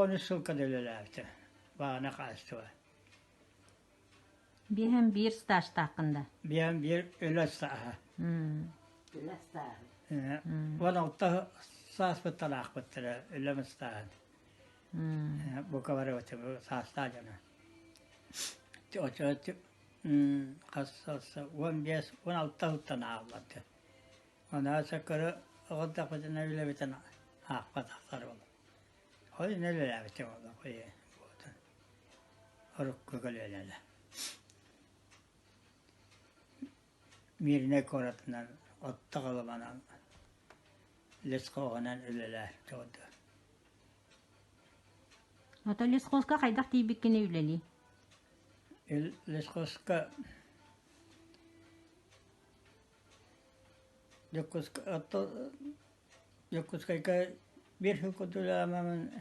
93 сылга да үлэлээбитим. Баҕана хаачыстыба. Биэһэн биир стажтааххын да? Биэһэн биир үлэ стааһа. Үлэ стааһа. 16 сааспыттан аахпыттара үлэм стааһын. Бука бары саастаах дьоно. Оччо хас 15, 16 сылтан ааҕыллар. Оноо сөккөрү оҕолдохпутуна үлэбитин аахпатахтар ол. Ол иннэ үлэлээбитим олох урукку көлүөнэлэр. Мииринэй куоратынан оттох ылыманан лесхоһунан үлэлээбит Ото лесхозка хайдах тиийбиккиний үлэлии? Лесхозка Дьокуускайга биир сыл курдук үлэлээммин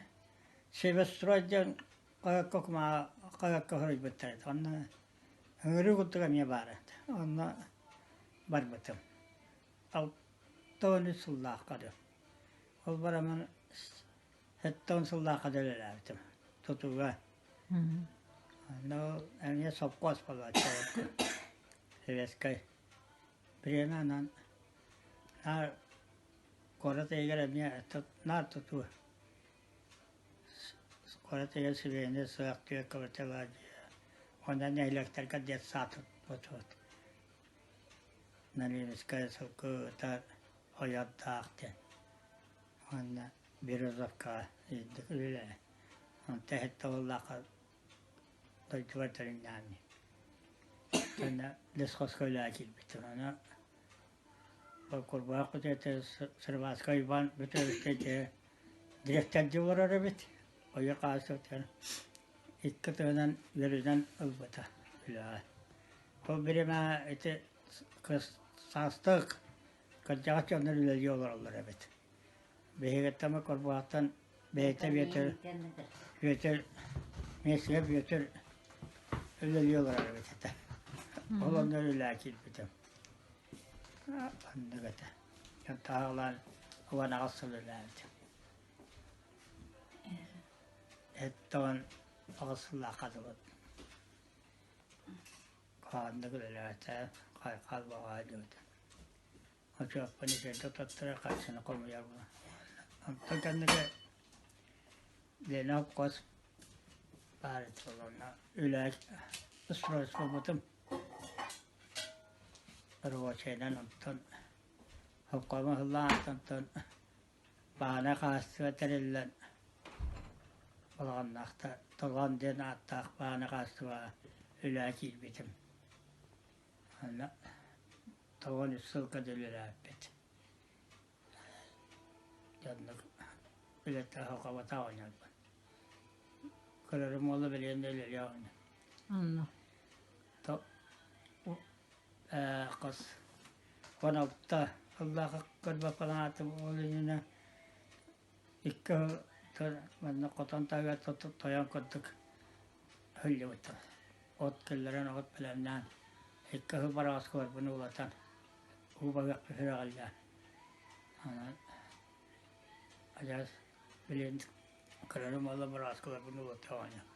Северстрой диэн хаһыакка хаһыакка суруйбуттар этэ. Онно ыҥырыы курдук эмиэ баар этэ. Онно барбытым. 63 сыллаахха дуу. Ол бараммын 70 сыллаахха да үлэлээбитим тутууга. Онно эмиэ сопхуос буолааччы Советскай Бириэмэ анан наар куорат иһигэр эмиэ наар тутуу куорат иһигэр сибиэһинэй сыах түөрт квартиралаах дьиэ уонна нэһилиэктэргэ детсад туппутут Налимскай сылгы ыытар ойордоох диэн уонна Березовкаҕа үрдүк үлэ онтон иһит буоллахха дойдубар төнүннэҕим дии. Итиэннэ лесхозка үлэҕэ киирбитим. Аны ол Курбаах күтүөтэ Сырыбааска Уйбаан Петровичка ити дириэктэрдии олорор эбит. Ойор хаалсыбытыгар икки тыынан үөрүнэн ылбыта үлэҕэ. Ол бириэмэ ити саастаах кырдьаҕас дьоннор үлэлии олороллор эбит. Биһигиттэн Курбаахтан бэйэтэ Бүөтүр Бүөтүр миэстигэ Бүөтүр үлэлии олорор эбит этэ. Ол онно үлэлээн киирбитим. Оннук этэ. Таһаҕалаан 18 сыл үлэлээбитим. 78 сыллаахха дылы хааннык үлэлээтэ, хайхал баҕа диэбитэ. Очуоппун итирдэ туттара харчыны хомуйар буолан. Онтон кэнники Лена хос баар этэ онно үлэ устроить буолбутум. Рабочайынан онтон обкома сыллаан онтон баана хаастыба тэриллэн Балаҕаннаахта Толоон диэн ааттаах баана хаастыбаҕа үлэҕэ киирбитим. Онно тоҕон үс сылга да үлэлээбиппит. Дьоннук үлэтэ оһоҕобото оонньообут. Көрөрүм уола билигин да үлэлии оонньуур. Онно. То хос 16 сыллаах көрбөппүн аатым ол иннинэ икки сыл манна хотон таһыгар тойон курдук сылдьыбыттар. От киллэрэн, от бэлэмнээн, икки сыл бараҕаскаларбын уулатан, уу баһыахпын сүрэҕэлдьээн. Онон адьас билигин көрөрүм уола бараҕаскаларбын уулата оонньуу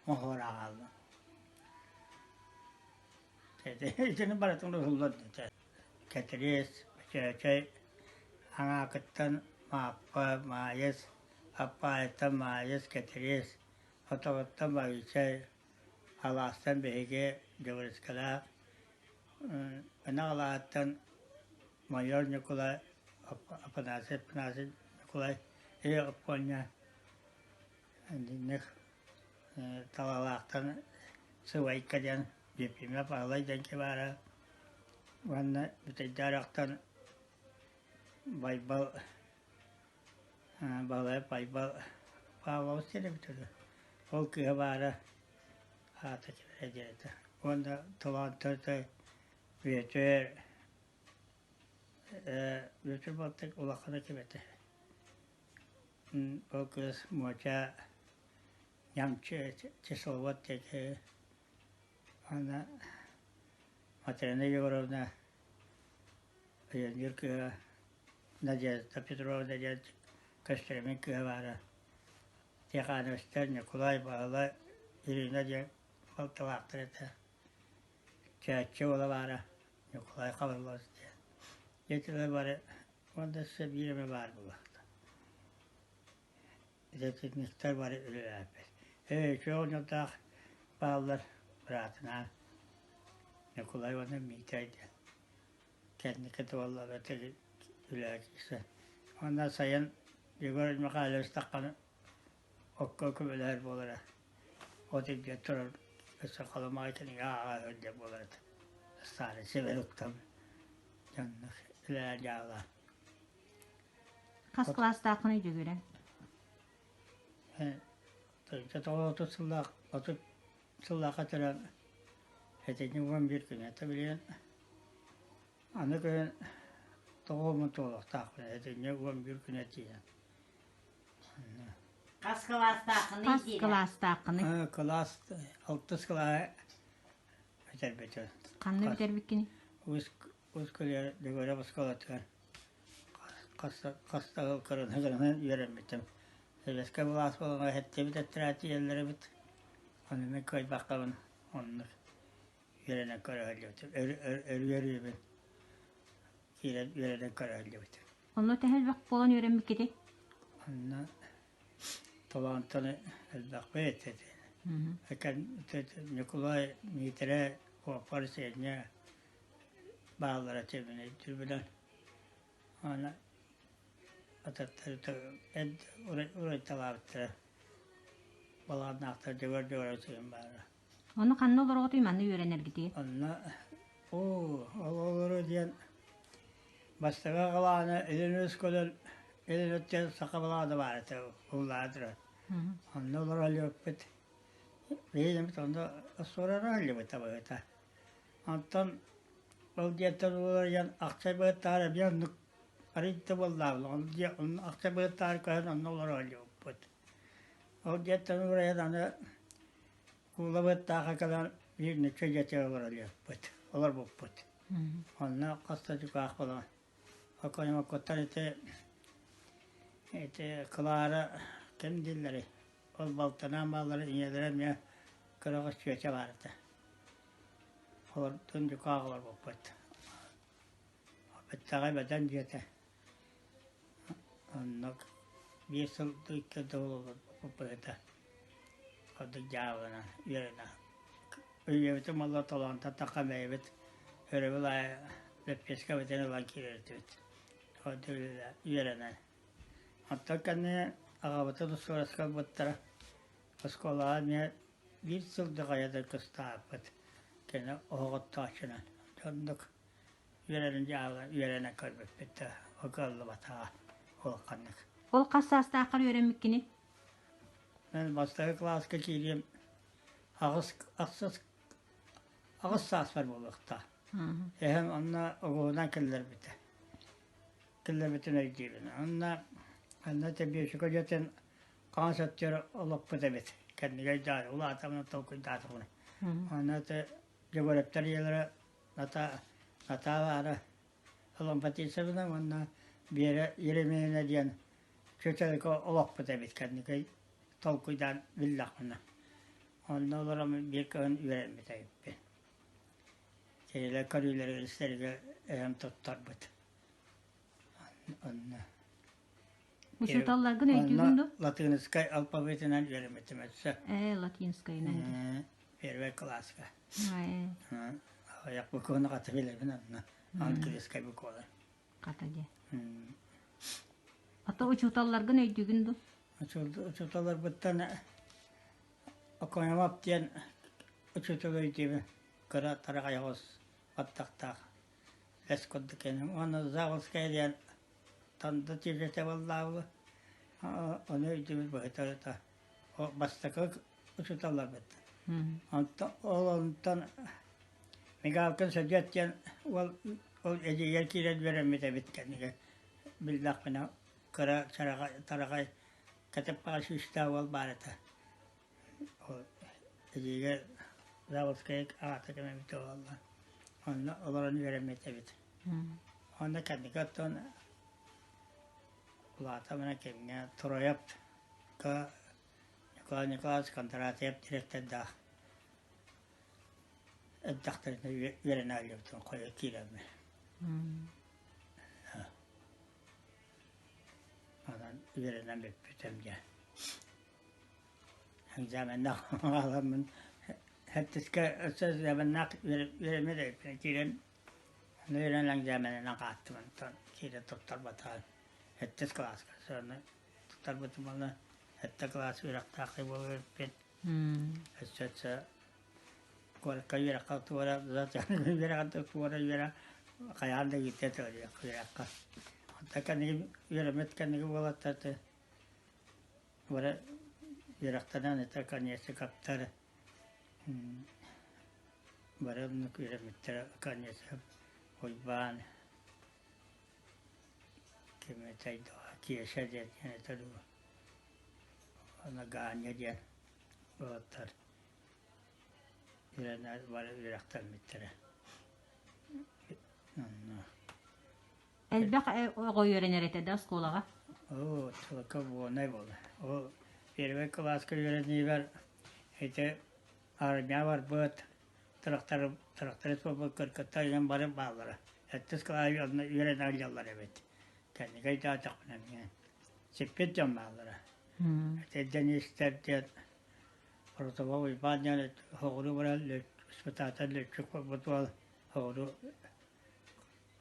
моһуора хааллым. Итини барытын уһуллар Кэтириэс, Чөөчөй Аҥаакыттан Мааппа, Маайыс, Аппаайыттан Маайыс, Кэтириэс, Хотоҕуттан Баҕыычай, Алаастан биһиги Дьабырыскалаах, Ынах Алааһыттан Майор Ньукулай, Афанасий Афанасьевич Ньукулай, Ия Оппуонньа, итинник Талалаахтан Сыбайка диэн Ефимов Павлович диэн киһи баара уонна Бүтэйдээрэхтэн Байбал Баһылай Байбал Павлович диэн эбитэ дуу, ол кыыһа баара аата кимэрэ диэн этэ. Уонна Толоон Бүөтүр Бүөтүр балтык улахана ким этэ? Ол кыыс Муоча Нямчы Числовод диэки Аны Матрена Егоровна өйөннүүр кыыһа Надежда Петровна диэн көстөрүмүн кыыһа баара. Тихоновичтар Ньукулай, Баһылай, Ирина диэн балтылаахтар этэ. Чээччи уола баара Ньукулай Хабыллас диэн. Дьэ бары уонна өссө биир эмэ баар буолуохта. Итинниктэр бары үлэлээбиппит. Ээ, үчүгэй оҕонньордоох бааллар быраатынаан Ньукулай уонна Миитэй диэн. Кэнники туолла үлэ киирсэн. Уонна сайын Егор Михайлович таххан окко көмөлөһөр буолара. От илдьэ турар өссө халымаҕай кинигэ ааҕа сылдьар буолар этэ. Старый Северуктан дьоннор үлэлээн дьаалаан. Хас кылаастааххыный Дьөгүөрэ? 30 сыллаах 30 сыллаахха төрөөн этинньи 11 күнэ этэ билигин аны күһүн тоҕуомун туолуохтаахпын этинньи 11 күнэ тиийэн Хас кылаастааххыный Хас диирэ? кылаастааххыный? Кылаас алтыс кылааһы бүтэрбитим. Ханна бүтэрбиккиний? Үс көлүө Дьөгүөрэп оскуолатыгар хас да сыл кырыны-кырыны үөрэммитим. Сэбиэскэй былаас буолан эһэттибит этэрээт ийэллэрибит. Ону мин кыайбаккабын оннук үөрэнэн көрө сылдьыбытым. Өрүөрүүбүн киирэн үөрэнэн көрө сылдьыбытым. Онно төһө элбэх буолан үөрэммиккитий? Онно талаантаны элбэхпит этэ. Ньукулай Миитэрэ Куоппар Сеня бааллара чэбинэй түрбүнэн аны ататтары урайталаабыттара балааннаахтар дьөгөр дьөгөрө сыһын баара. Ону ханна олороҕутуй манна үөрэнэргитигэр? Онно оо ол олору диэн бастакы халааны илин үс көлөн илин өттүн саха балаана баар этэ уллаатыра. Онно олоро илиэппит. Биһигибит онно суорара илибит абыһыта. Онтон ол дьиэттэн уларыйан ахса быһыттаары эмиэ оннук арыйда буоллаабын. Ол дьиэ онно ахса быһыттаары көһөн онно олоро илибиппит. Ол дьиэттэн уларыйан аны куула быһыттаахха кэлэн биир нучча дьиэтигэр олоро илиэппит, олорбуппут. Онно хас да дьукаах буолан Оконьмоккуттан ити ити Клара ким дииллэрий Ол балтынаан бааллара ийэлэрэ эмиэ кыраҕас чүөчэ баар этэ. Олортон дьукаах олорбуппут. Бэттэҕэй бэдэн дьиэтэ. Оннук биир сыл икки сыл олорбуппут этэ. Ордук дьаабынан үөрэнэ. Үйэбитин малла толоонтон таххан бэйэбит өрөбүл аайы лэппиэскэбитин ылан киирэр этибит. Ордук үөрэнэн. Оттон кэннэ аҕабытын устуораска ылбыттара. Оскуолаҕа эмиэ биир сыл да хайа да кыстаабыппыт. Кини оһоҕоттооччунан. Оннук үөрэнэн дьаалан үөрэнэн көрбүппүт да кыаллыбатаҕа улаханнык. Ол хас саастааххар үөрэммиккиний? Мен бастакы кылааска киириэм аҕыс ахсыс аҕыс сааспар буолуохтаах. Эһэм онно оҕуһунан киллэрбитэ. Киллэрбитин өйдүүбүн. Онно онно тэбиэсикэ дьиэтин хаҥас өттүгэр олоппут эбит. Кэннигэр дьаары улаатамына толкуйдаатаҕына. Онно ити Дьөгүөрэптэр ийэлэрэ Натаа Натаа баара Лампатисовна уонна Биэрэ Еремеевна диэн чөчөлөкө олохпут эбит кэнники толкуйдаан биллэхпинэ. Онно олорон биир кыһын үөрэммит эбиппин. Кинилэр көрүүлэригэр истэригэр эһэм туттарбыт. Онно Учууталларгын өйдүүгүн дуо? Латыыныскай алфавитынан үөрэммитим өссө. Ээ, латинскайынан. Первый класска. Аҕыйах букваны хата билэбин онно. Английскай буквалар. Хата дьэ. Ата учууталларгын өйдүүгүн дуо? Учууталларбыттан Оконемов диэн учуутал өйдүүбүн. Кыра тараҕайаҕас баттахтаах лэс курдук кэним. Уонна Заводская диэн Танда тиэрдэтэ буоллаабы ону өйдүүбүт быһыта бастакы учууталларбыт. Онтон ол онтон Мигалкин Сөдүөт диэн уол ол эдьиийэр киирэн үөрэммит эбит кэнники биллэхпинэ кыра тараҕай кэтиппэҕэ сүүстээх уол баар этэ. Ол эдьиийгэ Заводскай аҕата кэм эбитэ буолла. Онно олорон үөрэммит эбит. Онно кэнники оттон улаатамына кэмҥэ Троепка. Николай Николаевич Кондратьев директордаах эрдэхтэринэ үөрэнэ сылдьыбытым хойу киирэммин. Онон үөрэнэн бүппүтүм дьэ. Экзаменнаах халаммын сэттискэ өссө экзаменнаах үөрэммит эбиппин киирэн үөрэнэн экзаменынан хааттым онтон киирэн туттарбатаҕым сэттис кылааска сону туттарбытым уонна сэттэ кылаас үөрэхтээх буолар эбиппин өссө өссө куоракка үөрэххэ туора үөрэххэ туора үөрэх хайаан да ыытыа этэ үөрэххэ онтон кэнники үөрэммит кэнники уолаттар Бары үөрэхтэнэн это конецкаптар бары оннук үөрэммиттэрэ конецкап Уйбаан ким этэй доо Кеша диэн этэ дуу уонна Ганя диэн уолаттар үөрэнэ бары үөрэхтэммиттэрэ онно Элбэх оҕо үөрэнэр этэ да оскуолаҕа? Оо, тылка буонай буолла. Ол первый кылааска үөрэниибэр ити армия барбыт, тракторы тракторист буолбут кыргыттар иһин бары бааллара. Сэттис кылааһы онно үөрэнэ сылдьаллар эбит. Кэнники өйдөөтөхпүнэ эмиэ сиппит дьон бааллара. Ити Денистэр диэн Протопоп Уйбаан диэн соҕуруу баран испытатель лүөччүк буолбут уол соҕуруу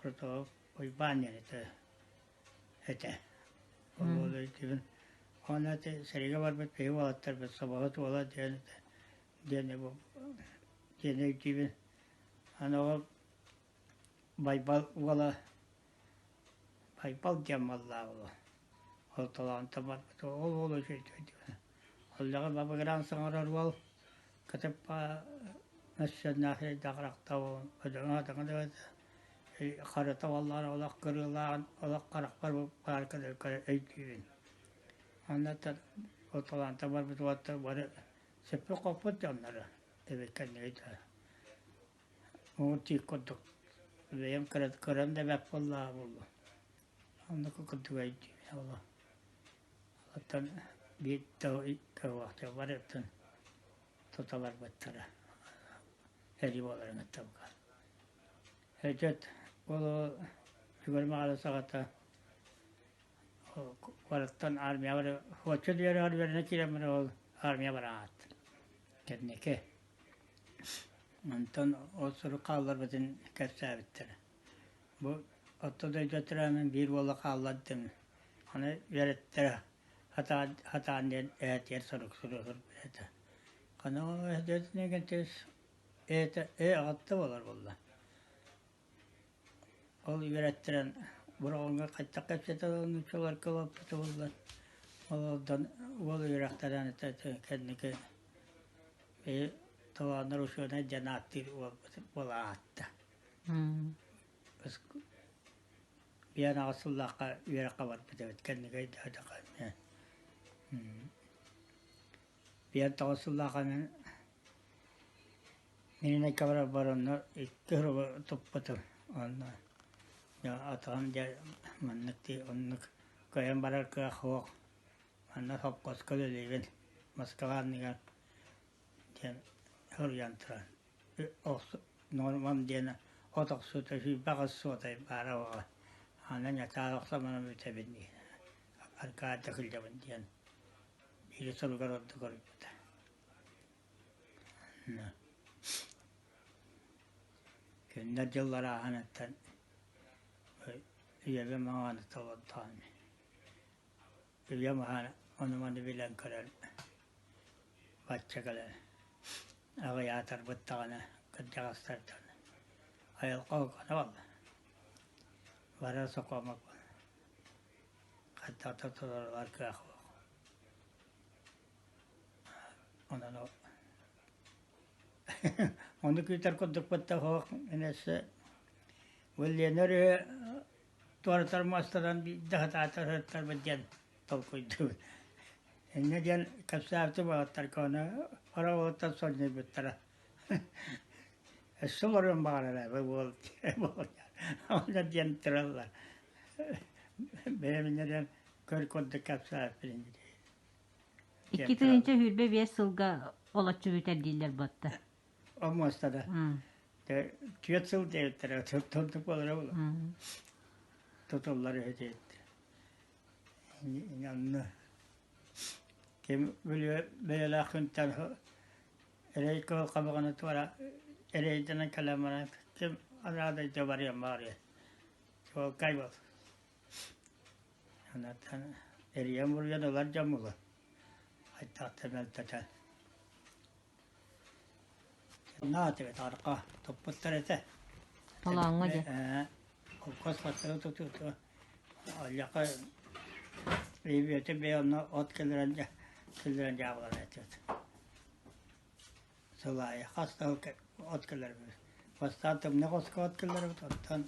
Протопоп Уйбаан диэн этэ этэ. Ол уол өйдүүбүн. Уонна ити сэриигэ барбыт биһиги уолаттарбыт собоһут уола диэн этэ диэн диэн өйдүүбүн. Аны ол Байбал уола Байбал диэн уоллаах уол. Ол талаантан барбыт. Ол уол үчүгэй Оллоҕо бабыгыраан саҥарар уол кытыппа мөссүөннээх харата буоллаҕына олох кырыылааҕын олох харахпар баар өйдүүбүн. Онно ол талаантан барбыт уолаттар бары сиппит-хоппут дьонноро эбит кэнники Муҥур тиит курдук бэйэм көрөн да бэрт буоллаҕа буолуо. Оннук курдук өйдүүбүн ол. Оттон биир да барыттан тута барбыттара. Сэрии буоларын кытта бука. Өтөт ол үгэр маҕара саҕата куораттан армия бары хоччу үөрэ үөрэнэ киирэн баран ол армия бараат кэнники. Онтон ол сурук хаалларбытын кэпсээбиттэрэ. Бу орто дойду төрөөмүн биир уола хааллардым. Аны үөрэттэрэ сатаан, сатаан диэн эһэтигэр сурук суруйбут этэ. Хана ол эһэтинигин эһэтэ ээ аҕатта буолар буолла. Ол үөрэттэрэн бороҕоҥҥо хайдах кэпсэтэ нууччаларга олорбута буоллар. Ол онтон уол үөрэхтэрэн кэнники талааннар учуонай диэн ааттыыр уолбут буола аатта. Биэн аҕыс сыллаахха үөрэххэ барбыт эбит кэнники өйдөөтөххө эмиэ. Биэн тоҕус сыллаахха мин Мииринэйгэ барарбар онно икки суругу туппутум. Онно атаҕым дьэ маннык дии оннук кыайан барар кыах суох. Манна сопхуоска үлэлиибин Москва анныгар диэн суруйан туран нормам диэн от охсуута 28 суотай баара буолла. Аны ньатаал охсон баран бүтэбин диэн Аркадий сылдьабын диэн биир суругар ордук оруйбута. Күннэр дьыллар ааһаныттан үйэбин маҥаны толордоҕум. Үйэм аһан ону-маны билэн көрөн бачча кэлэн аҕыйаатарбыт даҕаны кырдьаҕастартан айылҕа окуона буолла. Барар сокуома хайдах да толорулар кыах суох. Онон ол ону күүтэр курдукпут да суох мин өссө Лена өрүһү туоратар муостанан биирдэ сатаатар сырыттарбыт диэн толкуйдуубун. Инньэ диэн кэпсээбитим уолаттарга ону хара уолаттар сонньуйбуттара. Өссө олоруон баҕарар ээ уол онно диэн тураллар. Бэйэм инньэ диэн көр курдук кэпсээбиппин. 2025 сылга олоччу бүтэр дииллэр буотта. Ол муостада. Түөрт сыл диэбиттэрэ, тонтук буолара буолар. Тутуллар үһү диэбиттэр. Онно ким бэйэлээх күнтэн эрэй кыһыл хабаҕаны туора эрэйдэнэн кэлэн баран ким анараа дойду барыан баҕарыа. Чуолкай буол. Онтон эрийэн-буруйан ылар дьон буолуо. Хайдах да мөлтөтөн. Наатыга таарка туппуттар этэ. Толооҥҥо дьэ. Холкуос бастакы тутуута Аллаха бэйэтэ бэйэ онно от киллэрэн киллэрэн дьаабылар этибит. Сыл аайы хас да от киллэрбит. Бастаан тымныы хоско от киллэрбит, оттон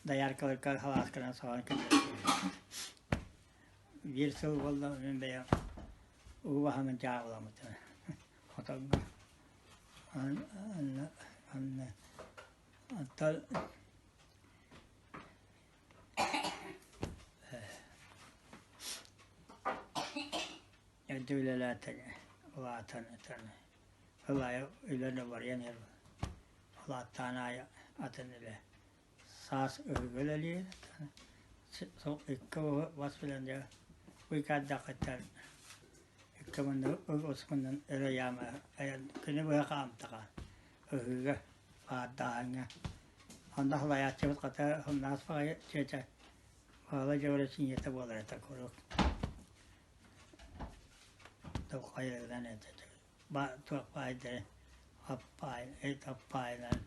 дояркаларга халаасканан саҕан киллэрбит. Биир сыл буолла мин бэйэм уу баһынан дьаабыламмытым. Хотоҥҥо. Анна анна оттон эрдэ үлэлээтэ улаатан этэн сыл аайы үлэни барыйан иһэр улааттаан аайы атын үлэ Саас ыһыга үлэлиир, икки бас билэн дьэ быыкаайдаххыттан икки муннук усмуннун өрө ыйаама күнү быһа хаамтаҕа ыһыыга паардааһыҥҥа онно салайааччыбыт хата сымнаҕас баҕайы чүөчэ Баһылай Дьөгүөрэ ийэтэ буолар этэ куруук туоххайыгынан этэ туох баайдары аппаай аппаайынан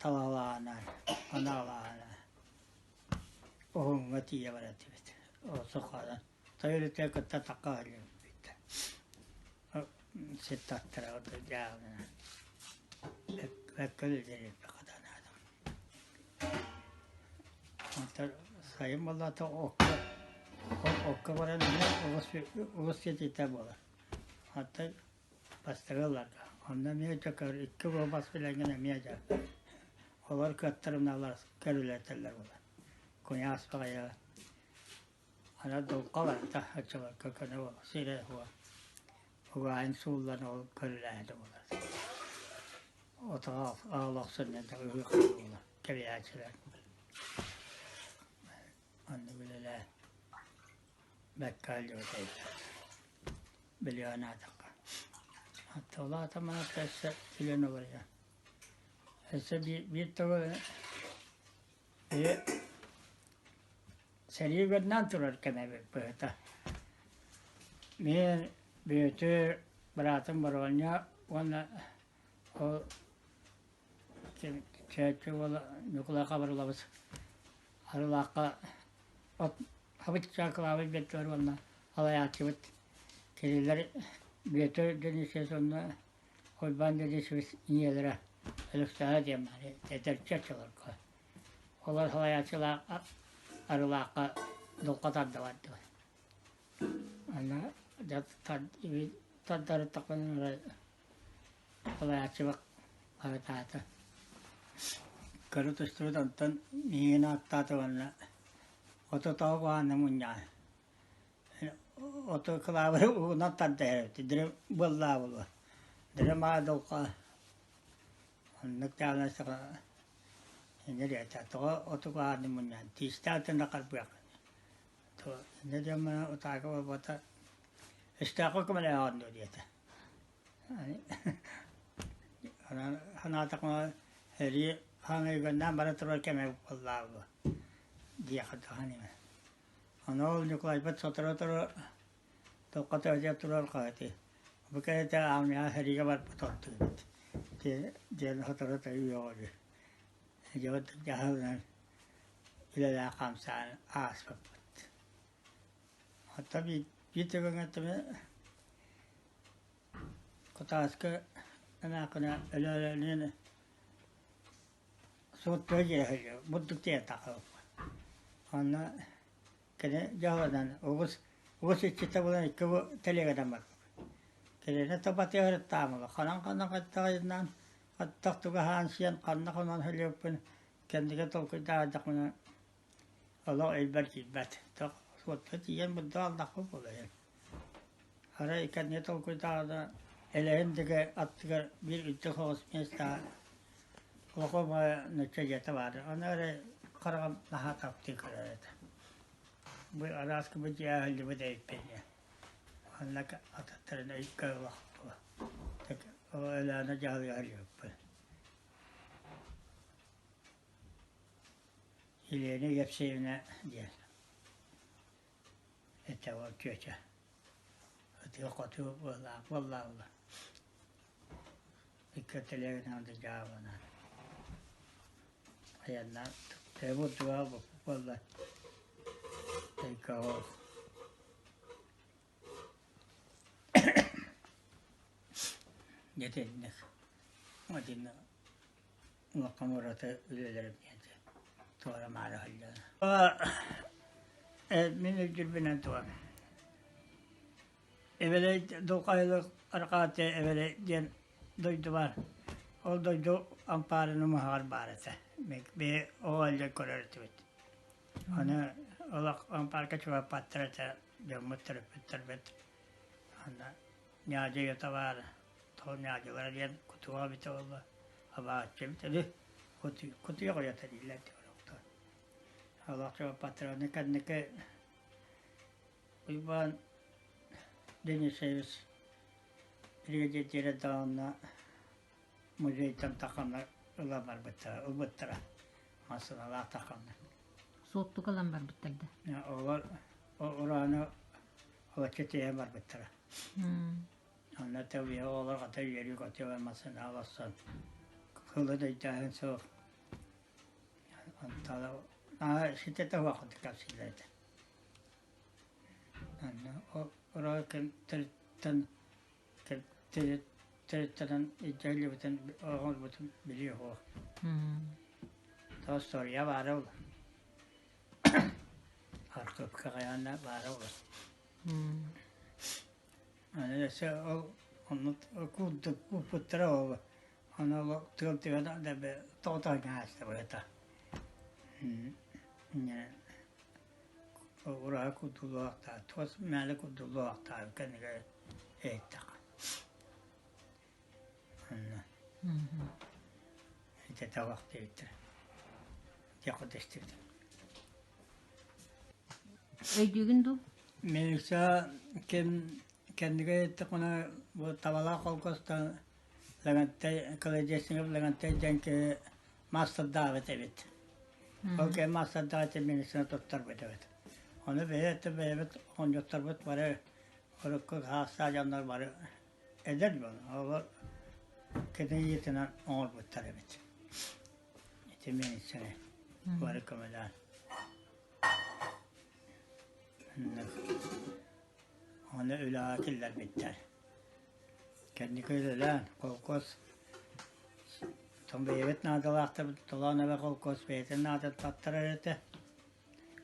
талалаанар, анаалаана уһуҥҥа тиийэ барар этибит. Ол суханан тойон кытта такка өлүммүт. Ситтаттара дьаабына өккөл хатанаатым. Онтон сайын буоллаата окко окко баран оҕус сиэтиитэ буолар. Оттон Бастакы ылларга. Онно эмиэ дьэ көр икки буолбас билэҥҥин эмиэ дьэ олор кыаттарымналар көрүлэтэллэр буолар. Куйаас баҕайы аны дулҕа барда оччолорго көнө буолар сирэ суох. Угаайын сууллан ол көрүлээһинэ буолар. Отоҕо олохсун ыһыах буолар кэбиһээччилэр. Оннук үлэлээн бэккэ алдьабыт Билиэн аатахха. Оттолаата маната өссө үлэн олоруйа. Өссө биир тылы сэрии үгэннээн турар кэмэ быһыта. Мин Бүөтүр, быраатым Боруонньа уонна ол Чөөччү уола Ньукулай Хабырылабыс Арылаахха от хабыт чаакылаабыт бэртилэр уонна салайааччыбыт кинилэр Бүөтүр Денисович уонна Уйбаан Денисович ийэлэрэ Өлөксөөһө диэн баар этэрчи оччолорго. Олор салайааччылаах Арылаахха дулҕа тарда бардылар. Аны тардарыттахпына салайааччыбыт хаһытаата. Көрө түстүбүт онтон миигин ааттаата уонна оту тоҕо куһаҕаннык мунньаҕын оту кылаабыры уунан тарда иһэбит дириҥ буоллаа буолуо дириҥ баҕа дулҕа оннук даҕаны инньэ диэтэ тоҕо оту куһаҕаннык мунньаҕын тиистээх да харбыаххын инньэ диэн утаакы буолбата өстөөххө көмөлөһөҕүн дуо диэтэ Санаатахпына сэрии хаһан үгэннээн бара турар кэмэ буоллаҕа диэххэ даҕаны. Ону ол Ньукулайбыт сотору-сотору туохха сылдьа турар хаһыатый. Бу кэриэтэ аармыйаҕа сэриигэ барбыт ордук эбит диэн сотору-сотору үөҕэрэ. Дьэ дьаһалынан үлэлээх хамсаан ааспыппыт. Оттон биир түгэҥҥэ Кутааска эмээххинэ өлөөрөнүн суоттуга дьиэһэ бурдук тиийэн тахсыбыппыт. Онно кини дьаһалынан угус угус иччитэ буолан икки тэлиэгэнэн барбыт. Кинини табатыаһырыттаамыла ханан-ханан хаттаҕайынан хаттах тугаһаан сиэн ханна хонон сылдьыбыппын кэнники толкуйдаабатахпына олох өйбөр киирбэт. Суотта тиийэн бурдук алдахпыт буолар. Арай кэнники толкуйдааҕына Элэһин диэки аттыгар биир үрдүк соҕус миэстэҕэ олохо нуучча дьиэтэ баар. Ону эрэ хараҕым наһаа таптыы көрөр этэ. Бу араас бу дьиэ аһыллыбыт эбиппин диэн. Онно атыттарын өйгө ылахпыт. Өлөөнө дьаһалыгар аһыллыбыппын. Елена Евсеевна диэн этэ ол чүөчэ. Ытыы-хотуу буоллаах буоллаҕына икки тэлээгинэн да дьаабанан айаннаан төһө бурдуга буолла өйгө Дьэ итинник итинник улахан ураты үлэлэрим диэн туора-маары сылдьан. Мин өйдүүрбүнэн туган Эбэлэй Дулҕайылык Арҕааты Эбэлэй диэн дойду баар. Ол дойду ампаарын умуһаҕар баар этэ. Биһи оҕо илдьэ көрөр этибит. Аны олох ампаарга чугаппаттар этэ дьоммут төрөппүттэрбит. Аны ньаадьы уйата баар. Тоҕо ньаадьылара диэн кутуга эбитэ буолла, абааччы эбитэ үһү. Кутуйах уйата дииллэр дии олохтон. Олох чугаппаттар. Аны кэнники Уйбаан Денисович биригэдьиирдиирэ даҕаны музейтан тахханнар ыла барбыттара, ылбыттара. Массыыналаах тахханнар. Суоттуга ылан барбыттар да? Олор урааны олоччу тиэйэн барбыттара. Онно тэбиһэ оҕолор хата үөрүү-көтүү массыына олорсон кылы да өйдөөһүн суох. Онтон наһаа ситэтэ суох курдук кэпсииллэр этэ. Төрүттэн илдьэ оҥорбутун билиэ суох. Остуоруйа баара ол. Архыыпка хайаан баара ол. Аны өссө ол онно куурдук кууппуттара ол. Аны ол тыал түһэн тоҕо ааста быһыта. Ураһа курдулуохтаах, туос мээлэ курдулуохтаах кэннигэр иһиттэххэ. Онно ити табах диэбиттэрэ. Диэххэ истибитим. Өйдүүгүн дуу? Милиция ким кэннигэр иһиттэхпинэ бу табалаах холкуостан Лэгэнтэй Колодезников Лэгэнтэй диэн киһи маастардаабыт эбит. Ол кэм маастардаабыт медицина туттарбыт эбит. Ону бэйэ бэйэбит оҕонньотторбут бары урукку хаастаах дьоннор бары эдэр дьон олор кини иитинэн оҥорбуттар эбит. Ити медицина бары көмөлөөн. Ону үлэҕэ киллэрбиттэр. Кэнники үлэлээн холкуос бэйэбит наадалаахтарбыт Толоон эбэ холкуос бэйэтин наадатын таттарар этэ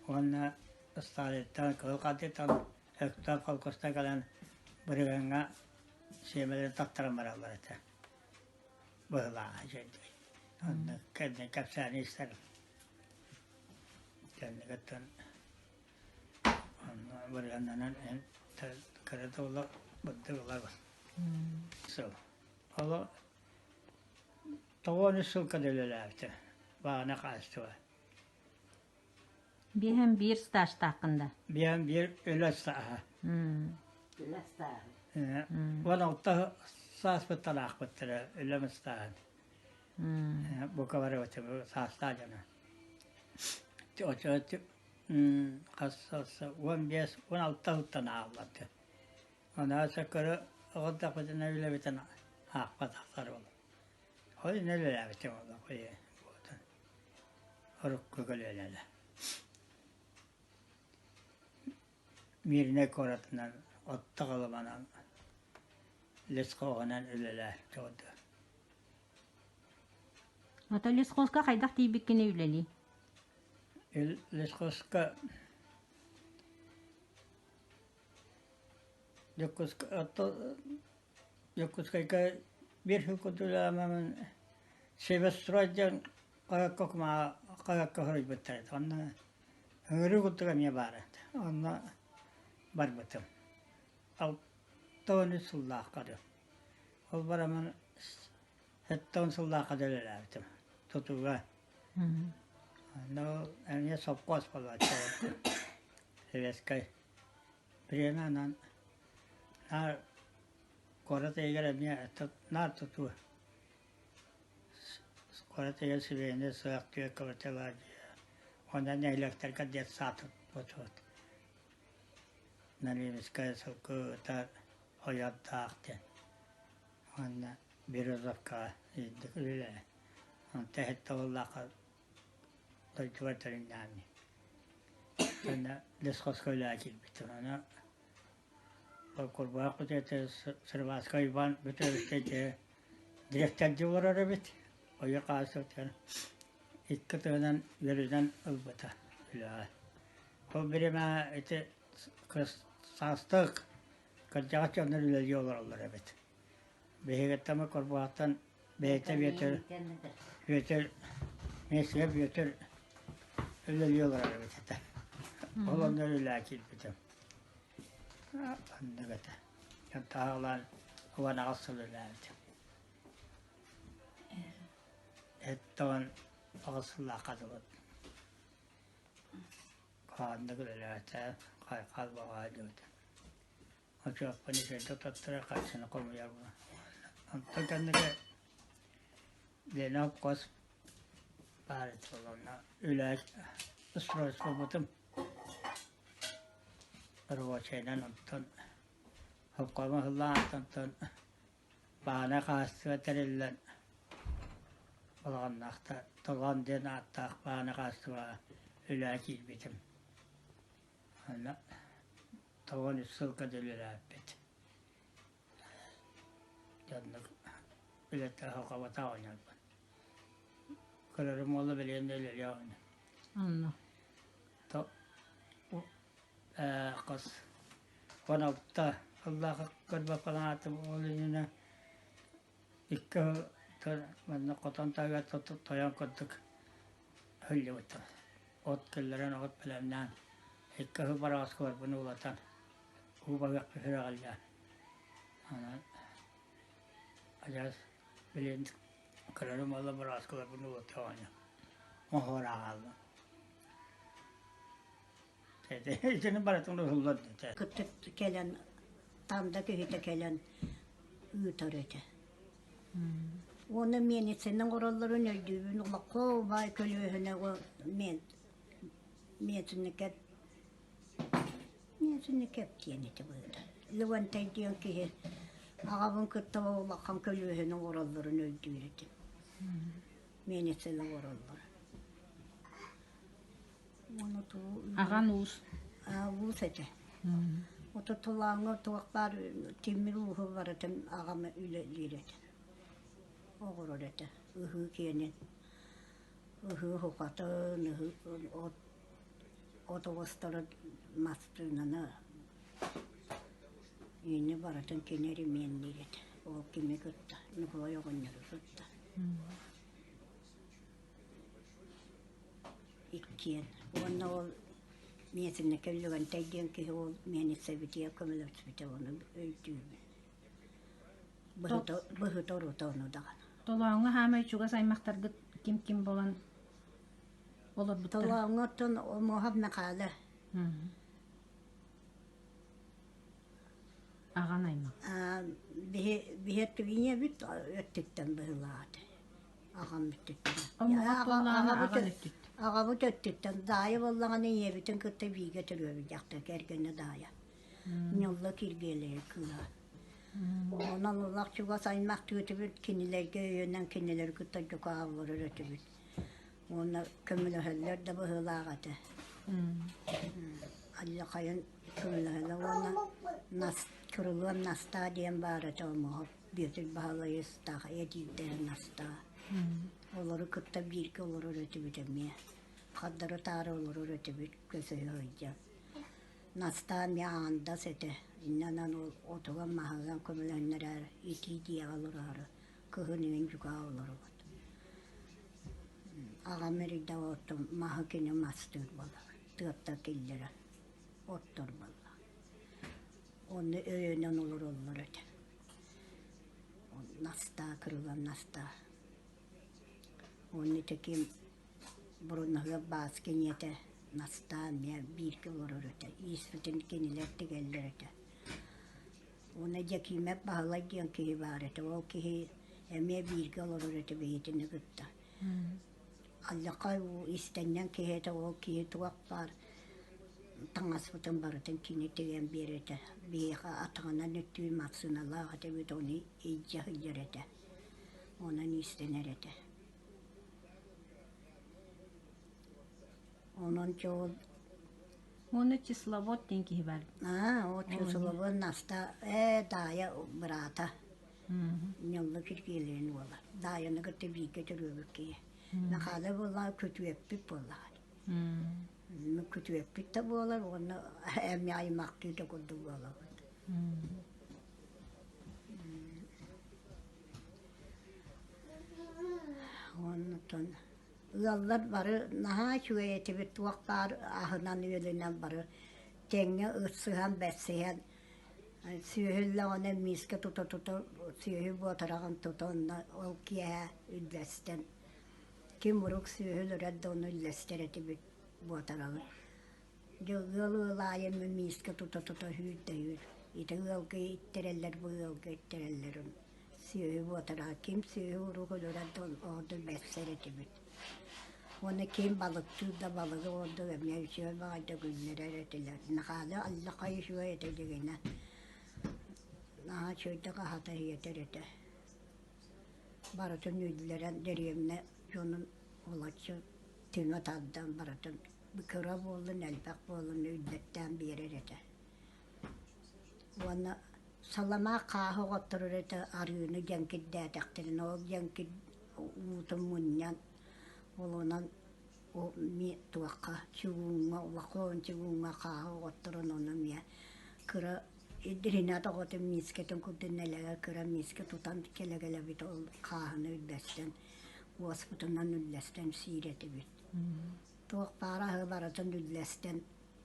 уонна Сталиттан, Кыһыл Хардыыттан Өктөөп холкуостан кэлэн бырыһыаҥҥа сиэмэлэрин таттаран бараллар этэ. Быһылааҕа дьэ Онно кэннин кэпсээни истэрим. Кэннигиттэн онно бырыһыаннанан кыра да буоллар бырдык ылабын. Сыл. Оло 93 сылга да үлэлээбитэ. Баҕана хаачыстыба. Биэһэн биир стажтааххын да? Биэһэн биир үлэ стааһа. Үлэ стааһа. 16 сааспыттан аахпыттара үлэм стааһын. Бука бары саастаах дьоно. Хас 15, 16 сылтан ааҕыллар Оноо сөккөрү оҕолдохпутуна үлэбитин аахпатахтар ол. Ол иннэ үлэлээбитим олох буотун урукку көлүөнэлэр. Мииринэй куоратынан оттох ылыманан лесхоһунан үлэлээн турда. Ото лесхозка хайдах тиийбиккиний үлэлии? Лесхозка Дьокуускайга биир сыл курдук үлэлээммин Северстрой диэн хаһыакка хаһыакка суруйбуттар этэ. Онно Ыҥырыы курдук эмиэ баара. Онно барбытым. 63 сыллаахха дуу. Ол бараммын 70 сыллаахха да үлэлээбитим тутууга. Онно эмиэ сопхуос буолааччы Советскай время онон наар куорат иһигэр эмиэ наар тутуу. Куорат иһигэр сибиэһинэй сыах түөрт квартиралаах дьиэ. Онно нэһилиэктэргэ детсад туппутубут. Налимскай сылгы ыта ойордоох диэн. Уонна Березовкаҕа үрдүк үлэ. Онтон иһит буоллахха дойдубар төнүннэҕим дии. Уонна лесхозка үлэҕэ киирбитим. Ону ол Курбаах күтүөтэ Сырыбааска Иван Петровичка дьэ дириэктэрдии олорор эбит. Ойо хаалсыбытыгар икки тыынан үөрүнэн ылбыта үлэҕэ. Ол бириэмэ ити саастаах кырдьаҕас дьоннор үлэлии олороллор эбит. Биһигиттэн Курбаахтан бэйэтэ Бүөтүр Бүөтүр Миэсигэ Бүөтүр үлэлии олорор эбит этэ. Ол онно үлэлээ киирбитим. Оннук этэ. Таһаҕалаан 18 сыл үлэлээбитим. 78 сыллаахха дылы Хааннык үлэлээтэ, хайхал баҕаа диэбитэ. Очуоппун үчүгэйдик туттара харчыны хомуйар буолан. Онтон кэнники Лена хос баар этэ онно үлэ устройствобутум рабочайынан онтон обкома сыллаан онтон Баана хаастыба тэриллэн Балаҕаннаахта Толоон диэн ааттаах баана хаастыбаҕа үлэҕэ киирбитим. Онно 93 сылга да үлэлээбиппит. Дьоннук үлэтэ оһоҕобото оонньообут. Көрөрүм уола билигин да үлэлии оонньуур. Онно. То хос 16 сыллаах көрбөппүн аатым ол иннинэ икки манна хотон таһыгар тойон курдук сылдьыбыттар. От киллэрэн от бэлэмнээн икки сыл бараҕаскаларбын уулатан уу баһыахпын сүрэҕэлдьээн онон адьас билигин көрөрүм уола бараҕаскаларбын уулата оонньуу оһуор хааллым. Итини барытын уһуллар дэтэ. Кытта кэлэн, Танда киһитэ кэлэн ыытар этэ. Уонна миэнницэни оҥороллорун өйдүүбүн олоххо баай көлүөһүнэ мен миэтинникэп миэтинникэп диэн этэ быһыыта. Левантай диэн киһи аҕабын кытта улахан көлүөһүнэ оҥороллорун өйдүүр этим. Миэнницэни оҥороллор. Аҕан уус. Уус этэ. Ото тулааҥҥа туох баар тимир ууһу барытын аҕам үлэлиир этэ. Оҕорор этэ. Ыһыы киэнин. Ыһыы хухатын, ыһыы от от оҕустарын мастыынаны иини барытын кини эримиэнниир этэ. Ол кими кытта? Ньукулай оҕонньору кытта. Иккиэн. Уонна ол миэтиннэкэ Лөгөнтөй диэн киһи ол миэнисэбитигэр көмөлөспүтэ ону өйдүүбүн. Быһыта быһыта орута ону даҕаны. Толооҥҥо хаамай чугас аймахтаргыт ким-ким буолан олорбуттара? Толооҥҥо оттон Омуоһап Мэхээлэ. Аҕан аймах. Биһи биһи өттүгүньэбит өттүттэн быһыылаах этэ. Аҕам өттүттэн. Аҕабыт өттүттэн Даайа буоллаҕына ийэбитин кытта бииргэ төрүөбүт дьахтар кэргэнэ Даайа. Ньолло Киргиэлэйэ кыыһа. Онон улах чугас аймах түөтүбүт кинилэргэ өйөнөн кинилэри кытта дьукаалларар этибит. Уонна көмөлөһөллөр да быһыылаах этэ. Аллахайын көмөлөһөллөр уонна нас Кырылыан Настаа диэн баар этэ омоһоп Бүөтүр Баһылайыстаах эдьиийдэрэ Настаа. Олору кытта бииргэ олорор этибит эмиэ. Хардары-таары олорор этибит көсөһө сылдьан. Настаа эмиэ аандас этэ. Инньэ ол отуган маһынан көмөлөһүннэрээр итии дьиэҕэ олороору кыһын иһин дьукаа олоробут. Аҕам эрийдэҕэ оттон маһы кини мастыыр буолар. Тыаттан киллэрэн оттор буолла. Онно өйөнөн олороллор этэ. Настаа кырылан Настаа. Онно таким Бурунаһыап Бааска ийэтэ Настаа эмиэ бииргэ олорор этэ. Ииспитин кинилэр тигэллэр этэ. Уонна Дьэкиимэп Баһылай диэн киһи баар этэ. Ол киһи эмиэ бииргэ олорор этэ биһитини кытта. Аллахай истэнньэҥ киһи этэ, ол киһи туох баар таҥаспытын барытын кини тигэн биэрэр этэ. Биһиэхэ атаҕынан өттүүр массыыналаах этибит, ону илдьэ сылдьар этэ. Онон иистэнэр этэ. Онон чоол Уонна Числовод диэн киһи баар. Аа, ол Числовод Наста ээ Даайа быраата. Ньылла Киргиэлэйин уола. Даайаны кытта бииргэ төрүөбүт киһи. Нахаала буоллаҕа күтүөппүт буоллаҕа. Күтүөппүт да буолар уонна эмиэ аймахтыы да курдук буолабыт. Оннуттан ыаллар бары наһаа үчүгэй этибит, туох баар аһынан-үөлүнэн бары тэҥҥэ ытсыһан, бэрсиһэн сүөһүллэҕинэ миискэ тута-тута сүөһү буотараҕын тута онно ол киэһэ үллэстэн ким урук сүөһү өлөрөр да ону үллэстэр этибит буотараҕы. Дьэ ыал ыал аайы миискэ тута-тута үүр да үүр. Ити ыалга иттэрэллэр, бу ыалга иттэрэллэр сүөһү буотараҕа ким сүөһү урук өлөрөр да ордук бэрсэр этибит. Уонна ким балыктыыр да балыгы ордук эмиэ үчүгэй баҕайытык үллэрэр этилэр. Нахааны аллахай үчүгэй этэ дьигинэ. Наһаа үчүгэйдик аһата иһиэтэр этэ. Барытын үллэрэн дэриэбинэ дьонун олоччу түмэ тардан барытын кыра буоллун, элбэх буоллун үллэттээн биэрэр этэ. Уонна саламаах хааһы оҕотторор этэ арыыны дьэҥкирдээтэхтэринэ ол дьэҥкир уутун мунньан ол онон туохха чугууҥҥа улахан чугууҥҥа хааһы оҕотторон ону эмиэ кыра Ринат оҕотун миискэтин курдук нэлэгэр кыра миискэ тутан кэлэ-кэлэбит ол хааһыны үллэстэн уоспутунан үллэстэн сиир этибит. Туох баар аһы барытын үллэстэн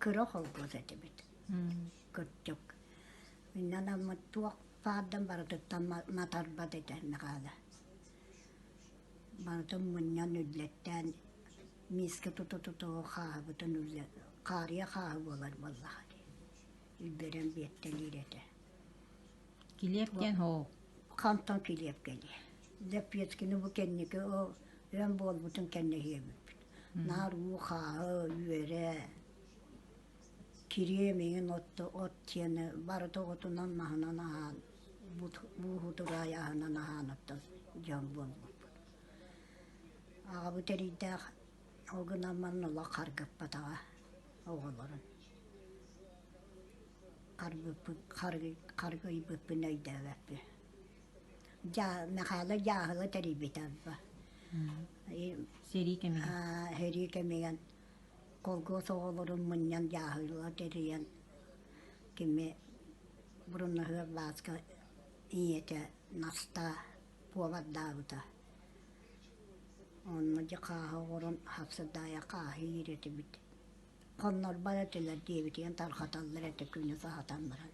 кыра холкуос этибит. Кырдьык. Иннан аммыт туох баардан барытыттан матарбат этэ Михаила. Барытын мунньан үллэттээн миискэ тута-тута хааһыбытын үллэ хаарыйа хааһы буолар буоллаҕа дии. Үллэрэн биэртэлиир этэ. Килиэп диэн һоо. Хантан килиэп кэлиэ. Лэппиэскини бу кэнники ол өн буолбутун кэннэ иһиэбиппит. Наар уу хааһы, үөрэ, кириэм иҥин от от сиэнэ барыта отунан маһынан аһаан бууһутураай аһынан аһаан оттон дьон буолбуппут. Аҕабыт эриирдээх ол гынан манна олох харгыппатаҕа оҕолорун. Харбыппын харгыйбыппын өйдөөбөппүн. Мэхээлэ дьааһыла тэрийбитэ Сэрии кэмигэр. Сэрии кэмигэр колхоз оҕолорун мунньан дьааһыла тэрийэн кими Бурунаһыар Бааска ийэтэ Настаа повардаабыта. Онно дьэ хааһы оҥорон хапсырдаайа хааһы иир этибит. Хоннорбот этилэр диэбитигэр тарҕаталлар этэ күнү саһатан баран.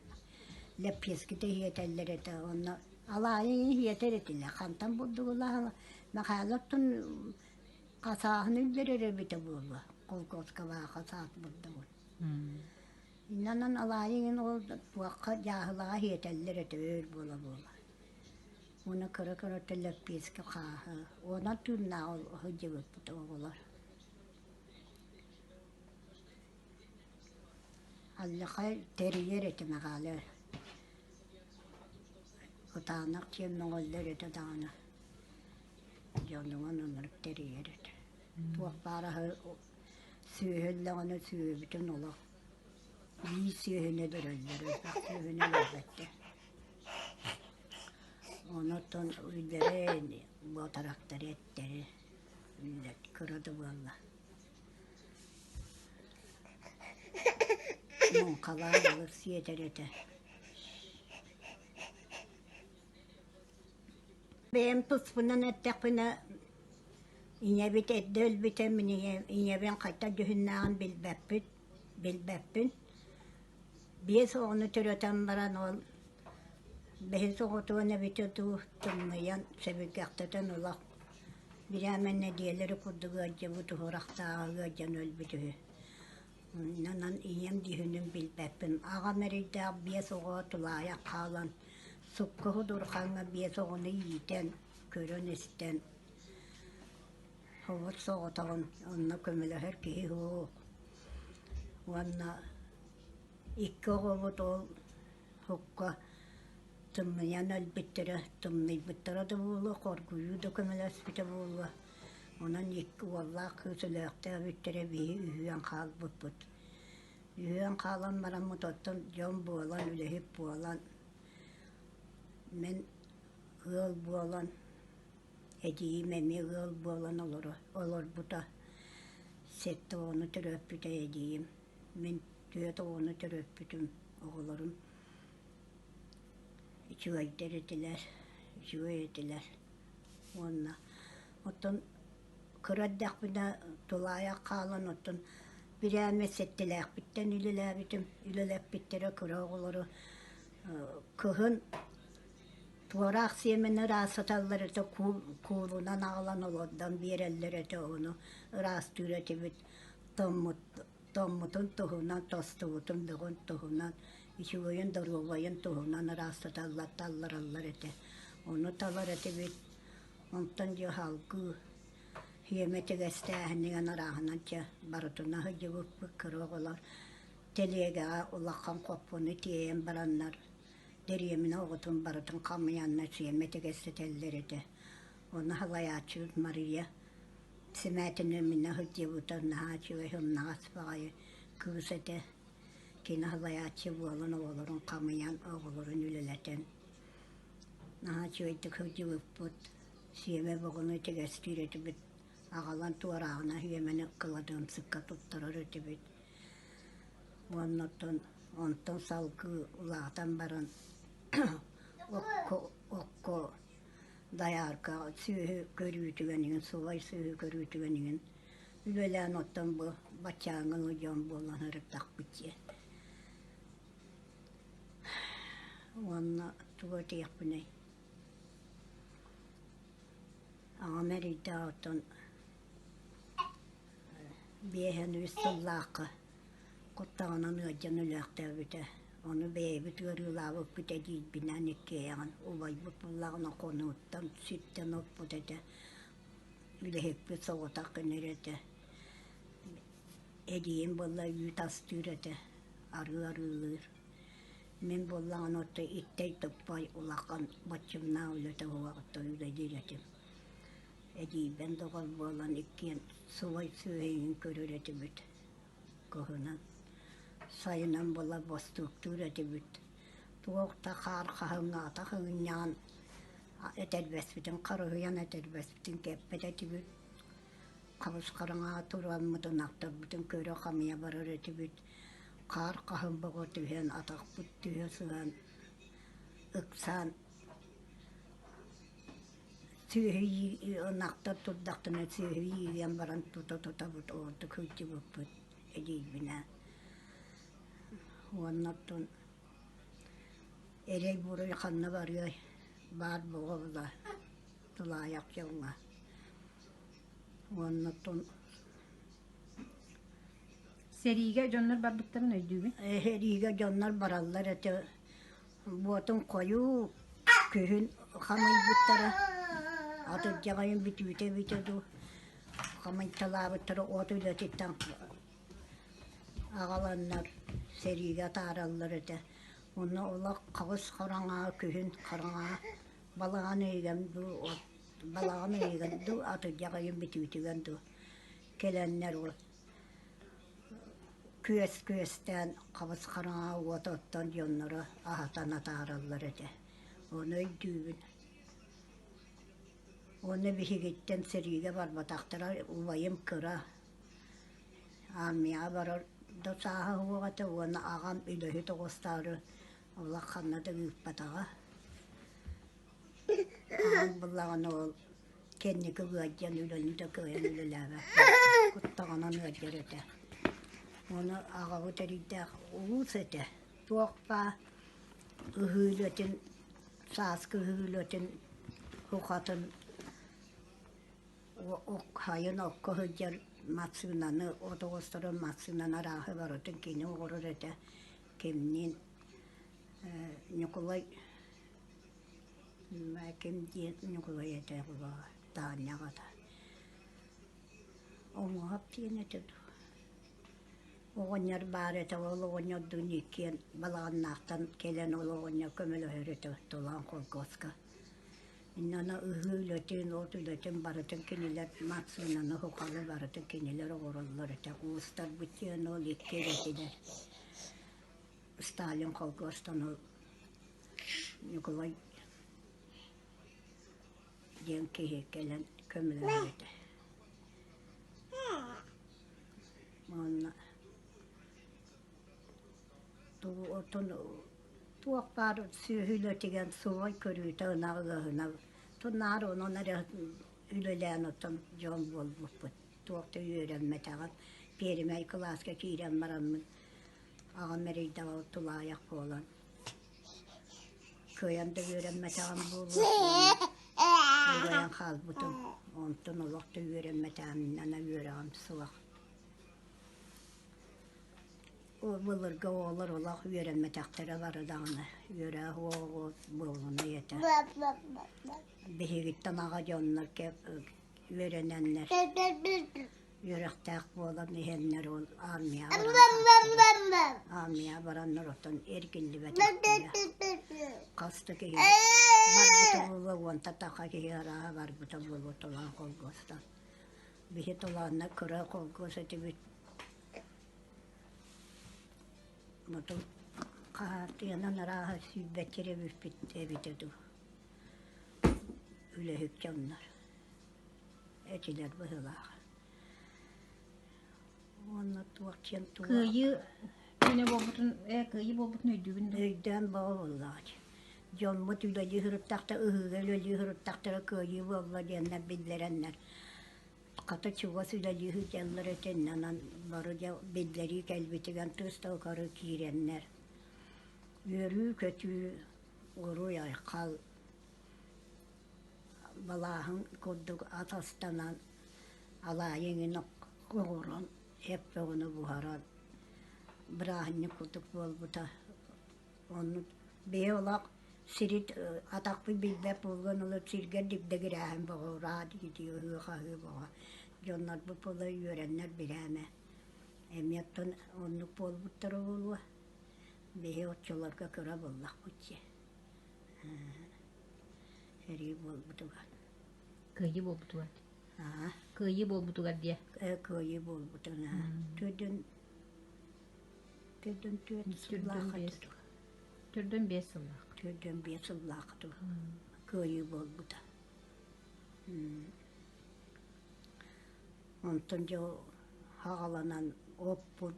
Лэппиэскитэ иһиэтэллэр этэ уонна алаайы иһиэтэр этилэр. Хантан бурдугулаһа Михайловтан хасааһын үллэрэр эбитэ буолуо колхозка хасаас бурдугун. Иннанан алаайы иҥин ол туохха дьааһылаҕа иһиэтэллэр этэ өөр буола-буола. Уонна кыра-кырата лэппиэскэ хааһы уонан тыыннаах сылдьыбыппыт оҕолор. Аллахай тэрийэр этэ Мэхээлэ. Кытаанах диэн мөҥөллөр этэ даҕаны дьонугун оннук тэрийэр этэ. Туох баар аһы сүөһү өллөҕүнэ сүөһүбүтүн олох биир сүөһүнү өлөрөллөр, элбэх сүөһүнү өлөрбөттөр. Онон үллэрэ буотарахтары эттэри кыра да буолла. Муҥхалаан олус сиэтэр этэ. Бэйэм туспунан эттэхпинэ, Ийэбит эрдэ өлбүтэ, мин ийэбин хайдах дьүһүннээҕин билбэппит, билбэппин. Биэс оҕону төрөтөн баран ол бэһис оҕотуон эбитэ дуу, тымныйан, сэбиргэхтэтэн олох бирээмэ нэдиэлэри курдук ыалдьыбыт уһурахтааҕы ыалдьан өлбүт үһү. Онон ийэм дьүһүнүн билбэппин. Аҕам эрэйдээх биэс оҕо тулаайах хаалан, сукка судурхаҥҥа биэс оҕону иитэн, көрөн-истэн Хобот соҕотоҕун онно көмөлөһөр киһи суох. Уонна икки оҕобут ол һукка тымныйан өлбүттэрэ, тымныйбыттара да буолуо, хоргуйуу да көмөлөспүтэ буолуо. Онон икки уоллаах кыыс өлөөхтөөбүттэрэ биһи үһүөн хаалбыппыт. Үһүөн хаалан бараммыт оттон дьон буолан, үлэһит буолан, мин ыал буолан Эдьиийим эмиэ ыал буолан олоро олорбута. Сэттэ оҕону төрөппүтэ эдьиийим. Мин түөрт оҕону төрөппүтүм, оҕолорум үчүгэйдэр этилэр, үчүгэй этилэр. Уонна оттон кыра эрдэхпинэ тулаайах хаалан оттон бирээмэ сэттэлээхпиттэн үлэлээбитим, үлэлэппиттэрэ кыра оҕолору кыһын Туораах сиэмэни ыраастаталлар этэ, куулунан аҕалан олордон биэрэллэр этэ, ону ыраастыыр этибит. Томмут, томмутун туһунан, тостубутун бөҕүн туһунан, үчүгэйин, доруобайын туһунан ыраастаталлар, таллараллар этэ. Ону талар этибит. Онтон дьэ салгыы сиэмэ тигэстээһинигэн арааһынан чэ барытына сылдьыбыппыт кыра оҕолор тэлиэгэҕэ улахан хоппону тиэйэн бараннар Дэриэбинэ оҕотун барытын хамыйаннар сиэмэ тигэстэтэллэр этэ. Ону салайааччыбыт Мария Сэмээтинэ минэ сылдьыбыта наһаа үчүгэй сымнаҕас баҕайы кыыс этэ. Кини салайааччы буолан оҕолорун хамыйан, оҕолорун үлэлэтэн наһаа үчүгэйдик сылдьыбыппыт. Сиэмэ бөҕөнү тигэстиир этибит. Аҕалан туорааҕына сиэмэни кыладыымсыкка туттарар этибит. Уонна оттон онтон салгыы улаатан баран окко окко дайаарка сүөһү көрүүтүгэр иҥин субай сүөһү көрүүтүгэр иҥин үлэлээн оттон бу баччааҥҥы дьон буолан сырыттахпыт дии. Уонна тугу этиэхпиний Аҕам эрэйдээх оттон биэһэн үс сыллаахха куттаҕынан ыалдьан өлөөхтөөбүтэ. Ону бэйэбит ыарыылаабыппыт эдьиийбинээн иккиэйэҕин убайбыт буллаҕына хонууттан, сиртэн оппут этэ. Үлэһиппит соҕотох гынар этэ. Эдьиийим буолла үүт астыыр этэ, арыы арыылыыр. Мин буоллаҕына оттон иттэй туппай улахан боччумнаах үлэтэ уһуоҕуттан үлэлиир этим. Эдьиийбэн доҕор буолан иккиэн субай сүөһүн көрөр этибит. Кыһынын, сайынын була бостууктуур этибит. Туох да хаар хаһыҥнаатах ыгынньаҕын этэрбэспитин харыһыйан этэрбэспитин кэппэт этибит. Хабыс-хараҥаҕа тураммытын ахтарбытын көрө хамыйа барар этибит. Хаар хаһыҥ бөҕө түһэн, атахпыт түһэ сыһан, ыксаан сүөһү ынахтар турдахтарына сүөһү иирэн баран тута-тутабыт ордук сылдьыбыппыт эдьиийбинээн. Уонна оттон эрэй-буруй ханна барыай, баар буола була тулаайах дьоҥҥо. Уонна оттон Сэриигэ дьоннор барбыттарын өйдүүгүн? Сэриигэ дьоннор бараллар этэ. Буотун хойуу күһүн хамыйбыттара. Атырдьаҕайын бүтүүтэ эбитэ дуу. Хамыйталаабыттара от үлэтиттэн аҕаланнар сэриигэ атаараллар этэ. Онно олох хабыс хараҥа күһүн хараҥа балаҕан ыйыгар дуу балаҕан ыйыгар дуу атырдьах ыйын бүтүүтүгэр дуу кэлэннэр ол күөс күөстээн хабыс хараҥа уот оттон дьонноро аһатан атаараллар этэ. Ону өйдүүбүн. Уонна биһигиттэн сэриигэ барбатахтара убайым кыра армияҕа барар да сааһа суох этэ уонна аҕам үлэһит оҕустаары олох ханна да ыыппатаҕа. Аҕам буллаҕына ол. Кэнники ыалдьан үлэни да кыайан үлэлээбэт куттаҕынан ыалдьар этэ. Ону аҕабыт эрэйдээх улуус этэ. Туох баар ыһыы үлэтин, сааскы ыһыы үлэтин кухатын сайын окко сылдьар массыынаны, от оҕустарар массыынаны арааһы барытын кини оҥорор этэ. Кимниин Ньукулай ким диэн Ньукулай этэ Таанньа аҕата. Оҥоһоп диэн этэ дуу. Оҕонньор баар этэ, ол оҕонньордуун иккиэн Балаҕаннаахтан кэлэн ол оҕонньор көмөлөһөр этэ Тулаан холкуоска. Инньэ ыһыы үлэтин, от үлэтин барытын кинилэр массыынаны, сухалы барытын кинилэр оҥороллор этэ. Уустарбыт диэн ол икки эрэ этилэр. Сталин холкуостан ол Ньукулай диэн киһи кэлэн көмөлөһөр этэ. Уонна тугу оттон туох баар сүөһү үлэтигэр суой көрүүтэ ынах ыаһына наар онон эрэ үлэлээн оттон дьон буолбуппут. Туох да үөрэммэтэҕим. Пиэримэй кылааска киирэн бараммын аҕам эрэйдэҕэ тулаайах буолан кыайан да үөрэммэтэҕим буолуо уурайан хаалбытым. Онтон олох да үөрэммэтэҕим инньэ үөрэҕим суох. Былыргы оҕолор олох үөрэммэтэхтэрэ бары даҕаны үөрэх уоҕу буолунай этэ. Биһигиттэн аҕа дьоннор үөрэнэннэр үөрэхтээх буолан иһэннэр ол армияҕа баран армияҕа бараннар оттон эргиллибэтэхтэрэ. Хас да киһи барбыта буолуо, уонта таха киһи арааһа барбыта буолуо Толоон холкуостан. Биһи Толоонно кыра холкуос этибит. Мотун хаартыйанан арааһа сүүрбэччэ бүппүт эбитэ дуу. Үлэһит дьоннор этилэр быһыылаах. Уонна туох диэн туох Кыайыы күнэ буолбутун, ээ кыайыы буолбутун өйдүүгүн дуо? Өйдөөн бөҕө буоллаҕа дии. Дьоммут үлэлии сырыттахта ыһыыга үлэлии сырыттахтара кыайыы буолла диэннэр биллэрэннэр Хата чугас үлэлии сылдьаллар этэ онон бары дьэ биллэрии кэлбитигэр тыс да утары киирэннэр үөрүү-көтүү, уруй-айхал балааһын курдук ат астанан алаайы эҥин оҥорон эп бөҕөнү буһаран бырааһынньык курдук буолбута. Оннук бэйэ олох сири атахпын билбэт буолан ыла сиргэ дэгдэгирээһин бөҕө ураа дии ыһыы-хаһыы бөҕө. Дьоннорбут буола үөрэннэр бирээмэ. Эмиэ оттон оннук буолбуттара буолуо. Биһи оччолорго кыра буоллахпыт дии. Сэрии буолбутугар. Кыайыы буолбутугар. Аа. Кыайыы буолбутугар диэ. Э, кыайыы буолбутун аа. Төрдүн Төрдүн түөрт сыллаахха Төрдүн биэс сыллаах. Төрдүн биэс сыллаахха кыайыы буолбута. Онтон дьэ хаҕаланан оппут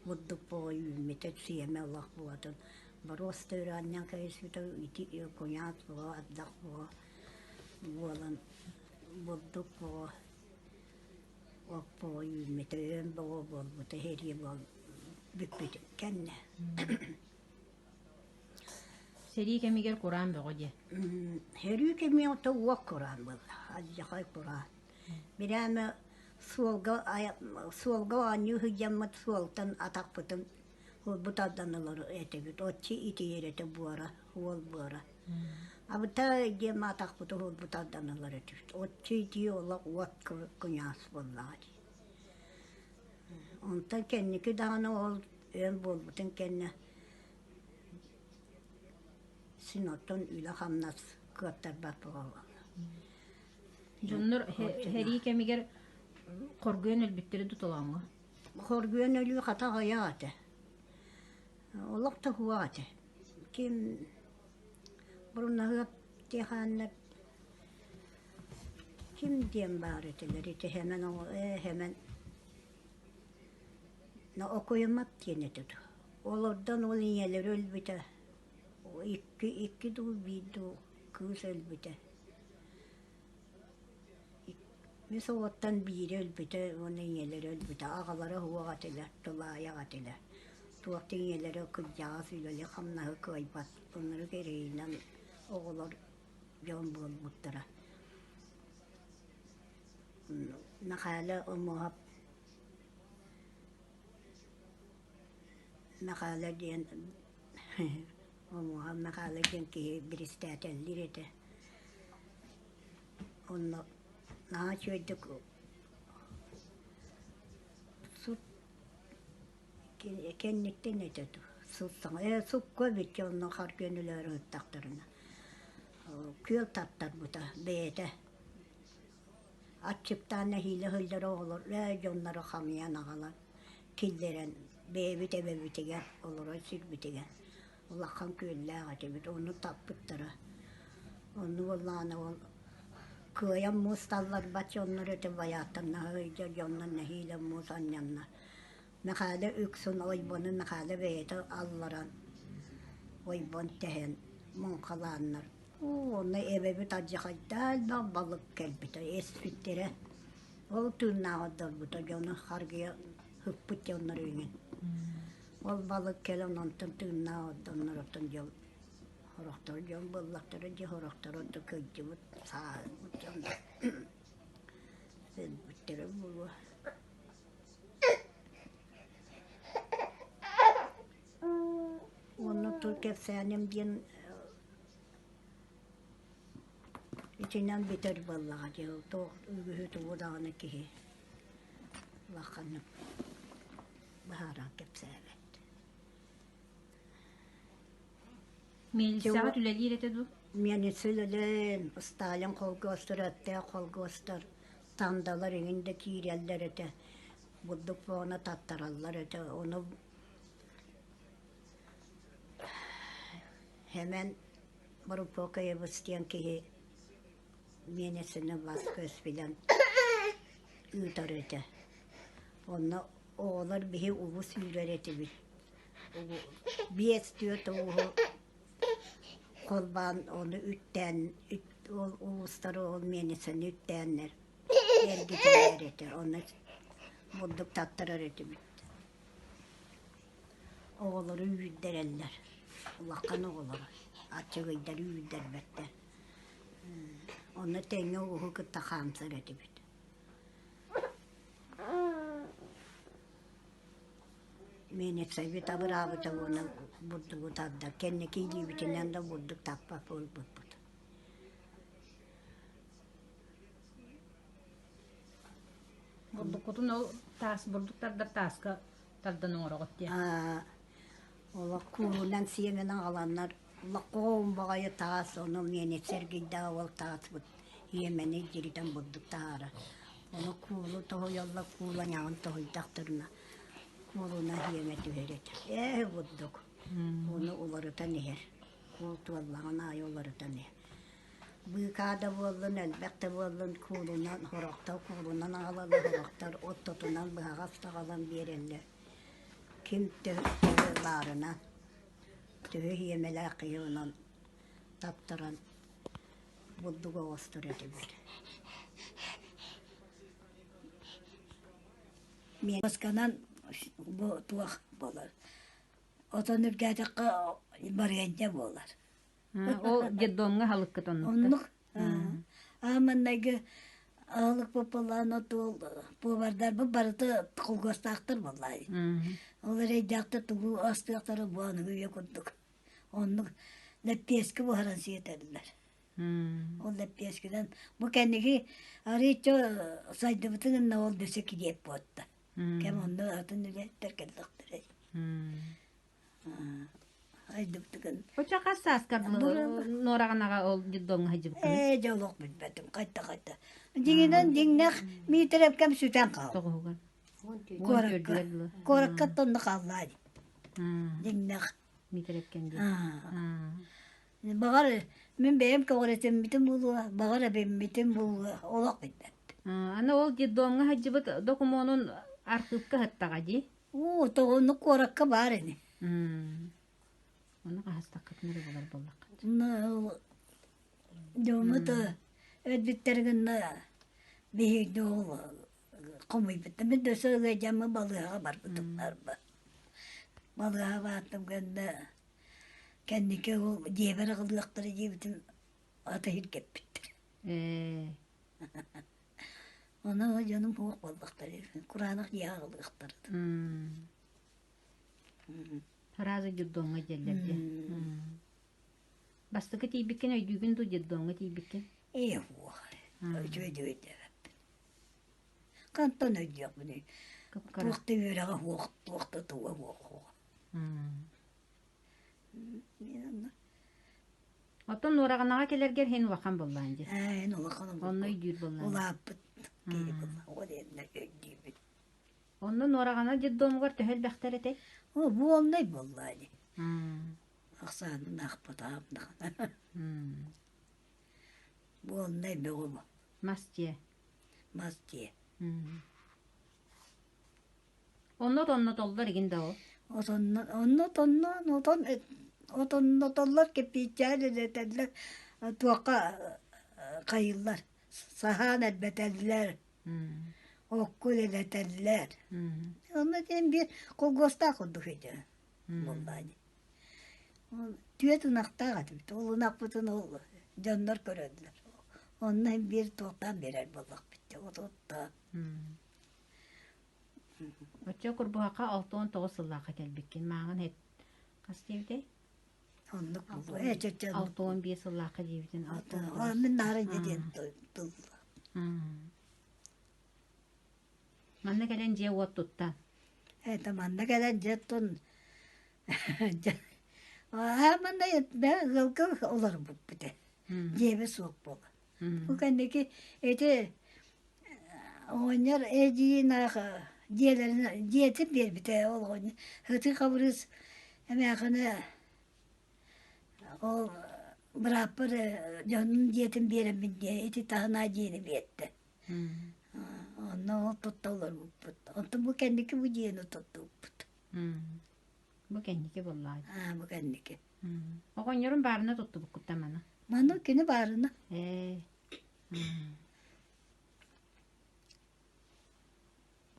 бурдук буола үүммүтэ сиэмэ олох буолатын боруоста үрэҕинэн кэбиспитэ ити куйаас буола ардах буола буолан бурдук буола Оппоо үүммүтэ, өөн бөҕө буолбута, сэрии буол бүппүтүн кэннэ. Сэрии кэмигэр кураан бөҕө диэ. Сэрии кэмигэр ото уот кураан буолла, алдьархай кураан. Бирээмэ суолга суолга оонньуу сылдьаммыт суолтан атахпытын холбу тардан ылар этибит. Оччо итийэр этэ буора, уол буора. Абытай диэн атахпыты уһулбут тардан ылар этибит. Оччо итии олох уот куйаас буоллаҕа дии. Онтон кэнники даҕаны ол өн буолбутун кэннэ син оттон үлэ-хамнас кыаттарбат буолла. Дьоннор сэрии кэмигэр хоргуйан өлбүттэрэ дуу толооҥҥо? Хоргуйан өлүү хата аҕыйах этэ. Олох да суох этэ. Ким Бурнаһыап Тихоновна ким диэн баар этилэр ити Сэмэн оҕо ээ Сэмэн Окуйумап диэн этэ дуу. Олордон ол ийэлэрэ өлбүтэ. Икки, икки дуу, биир дуу кыыс өлбүтэ. Үс оҕоттон биирэ өлбүтэ уонна ийэлэрэ өлбүтэ. Аҕалара суох этилэр, тулаайах этилэр. Туох да ийэлэрэ кырдьаҕас үлэни-хамнаһы кыайбат, ынырык эрэйинэн оҕолор дьон буолбуттара. Мэхээлэ Омуоһап Мэхээлэ диэн Омуоһап Мэхээлэ диэн киһи биристээтэллиир этэ. Онно наһаа үчүгэйдик сут кэнниттэн этэ дуу сут саҥа ээ сукка эбит онно харгыан өлөөрү ыһыттахтарына күөл таттарбыта бэйэтэ аччыктаан нэһиилэ сылдьар оҕолор ээ дьонноро хамыйан аҕалан киллэрэн бэйэбит эбэбитигэр олорор сирбитигэр улахан күөллээх этибит ону таппыттара онну буоллаҕына ол кыайан муус талларбат дьоннор этэ байааттаннаһа дьоннор нэһиилэ муус анньанна Мэхээлэ үксүн ойбону Мэхээлэ бэйэтэ алларан ойбон тэһэн муҥхалааннар уу онно эбэбит алдьархайдаа элбэх балык кэлбитэ эспиттэрэ ол тыыннаах ордорбута дьону харгыйа ыппыт дьоннор иҥин Ол балык кэлэн онтон тыыннаах ордоннор оттон дьон сорохтор дьон буоллахтара дии сорохторо да кырдьыбыт сааһырбыт дьон өлбүттэрэ буолуо. Уонна тыл кэпсээним диэн итинэн бүтэр буоллаҕа дии туох үгүһү тугу даҕаны киһи улаханнык быһааран кэпсээбэт. Милицияҕа үлэлиир этэ дуу? Милиция үлэлээн, Сталин холкуостар, Өктөөх холкуостар, Тандалар иҥин да киирэллэр этэ. Бурдук буона таттараллар этэ. Ону Хэмэн Борупуокайабыс диэн киһи миэнэсини бас-көс билэн ыытар этэ. Онно оҕолор биһи улус үүрэр этибит. Биэс-түөрт оҕуһу холбоон ону үттээн ол улуустары ол миэнэсэни үттээннэр эргитэллэр этэ. Онно бурдук таттарар этибит. Оҕолору үүрдэрэллэр. Улахан оҕолору аччыгыйдары үүрдэрбэттэр. Онно тэҥҥэ оҕуһу кытта хаамсар этибит. Миэнэксэйбит абыраабыта уонна бурдугу тарда. Кэнники илиибитинэн да бурдук таппат буолбуппут. Бурдуккутун ол таас бурдук тардар тааска тардан оҥороҕут диэн. Олох куулунан сиэмэн аҕаланнар локоон баҕайы таас ону миэнэ сэргийдээх ол тааспыт иэмэни дьиритэн бурдук таһаара. Ону куулу тоһуйаллар куул айаҕын тоһуйдахтарына куулуна иэмэ түһэр этэ. Ээ бурдук. Ону уларытан иһэр. Куул туоллаҕын аайы уларытан иһэр. Быыкаа да буоллун, элбэх да буоллун куулунан, сорохтор куулунан аҕалаллар, сорохтор оттотунан быһаҕас таҕалан биэрэллэр. Ким төһө баарынан, төһө иэмэлээх киһи онон таптаран бурдук оҕостор этибит. Муосканан бу туох буолар. Отон үргээтэххэ барыанньа буолар. Ол детдомҥа аһылыккыт оннуктар. Оннук. Аа маннайгы аһылык буоллаҕына туол повардарбыт барыта холкуостаахтар буоллаҕай. Ол эрэйдээхтэр тугу астыахтара бу аныгы үйэ курдук. Оннук лэппиэскэ буһаран сиэтэллэр. Ол лэппиэскэнэн бу кэнники арыычча сайдыбытын гынна ол дөссө килиэп буотта. Кэм онно атын үлэһиттэр кэллэхтэрэ. Айдыбытыгын. Оччо хас сааскар нуораҕанаҕа ол детдомҥа сылдьыбыккыный? Ээ, дьэ олох билбэтим, хайта-хайта. Дьиҥинэн дьиҥнэх Миитэрэпкэм сүтэн хаалла. Тоҕуһугар. Куоракка. Куоракка тонна хааллаа дии. Дьиҥнэх. Миитэрэпкэм дии. Баҕар мин бэйэм көҕүрэтиммитим буолуо, баҕар эбиммитим буолуо, олох билбэппин. Аны ол детдомҥа сылдьыбыт докумуонун архыыпка ыһыттаҕа дии. Уу, тоҕонну куоракка баар ини. Ону хаһыстаххытына эрэ булар буоллаххыт. Дьоммут өлбүттэр гынна. Биһиги ол хомуйбуттар. Мин да өссө ыалдьаммын балыыһаҕа барбытым арба. Балыыһаҕа баартым кэннэ кэнники ол дьиэбэр аҕалыахтара диэбитим ата иһиргэппиттэр. Ээ. Онон ол дьонум суох буоллахтара кураанах дьиэҕэ аҕалыахтара. Сразу детдомҥа диэллэр дии. Бастакы тиийбиккин өйдүүгүн дуу детдомҥа тиийбиккин? Ээ суох. Үчүгэй да өйдөөбөппүн. Хантан өйдүөхпүнүй? Кып-кыра. Туох да үөрэҕэ суох, туох да туга суох суох. Мин онно Оттон Нуораҕанаҕа кэлэргэр иһин улахан буоллаан дии. Ээ, эн улахан Онно өйдүүр буоллаан. Улааппыт киһи буолла. Оҕо диэннэр өйдүүбүт. Онно Нуораҕана детдомугар төһө элбэхтэр этэй? О, буолнай буоллаа дии. Ахсаанын аахпатаҕым даҕаны. Буолнай бөҕө бу. Мас дьиэ. Мас дьиэ. Онно отоннотоллор игин да ол? Отонно онно отонноон отон отоннотоллор кирпииччээн элэтэллэр туохха хайыыллар саһаан элбэтэллэр окку үлэлэтэллэр. Онно диэн биир колгуостаах курдук этэ буоллаа дии. Түөрт ынахтаах этибит. Ол ынахпытын ол дьоннор көрөллөр. Онно биир туохтаан биэрэр буоллахпыт дии. Отуттаан. Оччо Курбуһахха 69 сыллаахха кэлбиккин. Мааҕын эт хас диэбитэй? Оннук буолуо. Ээ чэ 65 сыллаахха диэбитин. Мин наара инньэ диэн тылла. Манна кэлэн дьиэ-уот туттан. Это манна кэлэн дьиэ оттон аа манна ыалга олорбуппут ээ. Дьиэбит суох буола. Бу кэнники ити оҕонньор эдьиийин аах дьиэлэрин дьиэтин биэрбитэ ол оҕонньор Ытыы Хабырыыс эмээхини ол бырааппар дьонун дьиэтин биэрэммин диэ ити таһынаа дьиэни биэрдэ. Онно ол тутта олорбуппут. Онтон бу кэнники бу дьиэни туттубуппут. Бу кэнники буоллаҕа. Аа, бу кэнники. Оҕонньорун баарына туттубуккуттан маны. Маны кини баарына. Ээ.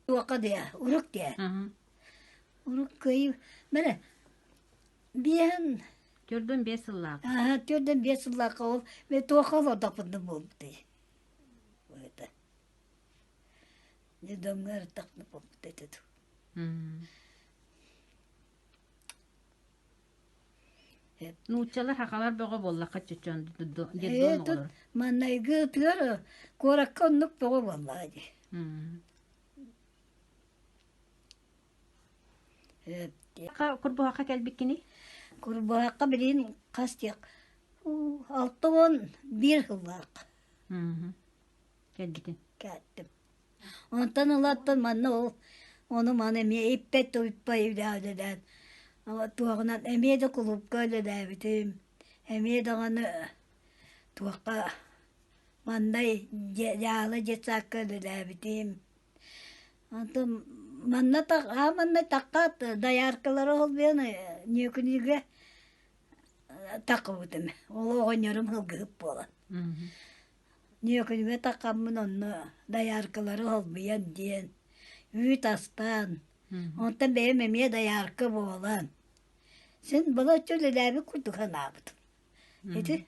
Туохха диэ, урук диэ. Урук кыайыы. Мэрэ, биэһин Төрдүн биэс сыллаах. Аа, төрдүн биэс сыллаахха ол мен туохха олордохпутуна буолбутай. Это. Не домҥа ыртахпына буолбут этэ Нууччалар хахалар бөҕө буоллахха чочон детдом оҕолор. Маннайгы ытыгар куоракка оннук бөҕө буоллаҕа дии. Курбуһахха кэлбиккиний? Курбуһахха билигин хас диэх 61 сыллаах. Кэлбитин. Кэлтим. Онтон ылаттан манна ол ону маны эмиэ иппэт уйпай үлэлээн туоҕунан эмиэ да кулуупка үлэлээбитим эмиэ даҕаны туохха маннай дьаалы детсадка үлэлээбитим онтон манна аа манна таххаат дояркалары холбуйан Ньүөкүнүүгэ таххыбытым ол оҕонньорум сылгыһыт буолан Ньүөкүнүгэ таххаммын онно дояркалары холбуйан диэн, үүт астаан, онтон бэйэм эмиэ доярка буолан, син балачча үлэлээбит курдук санаабытым. Ити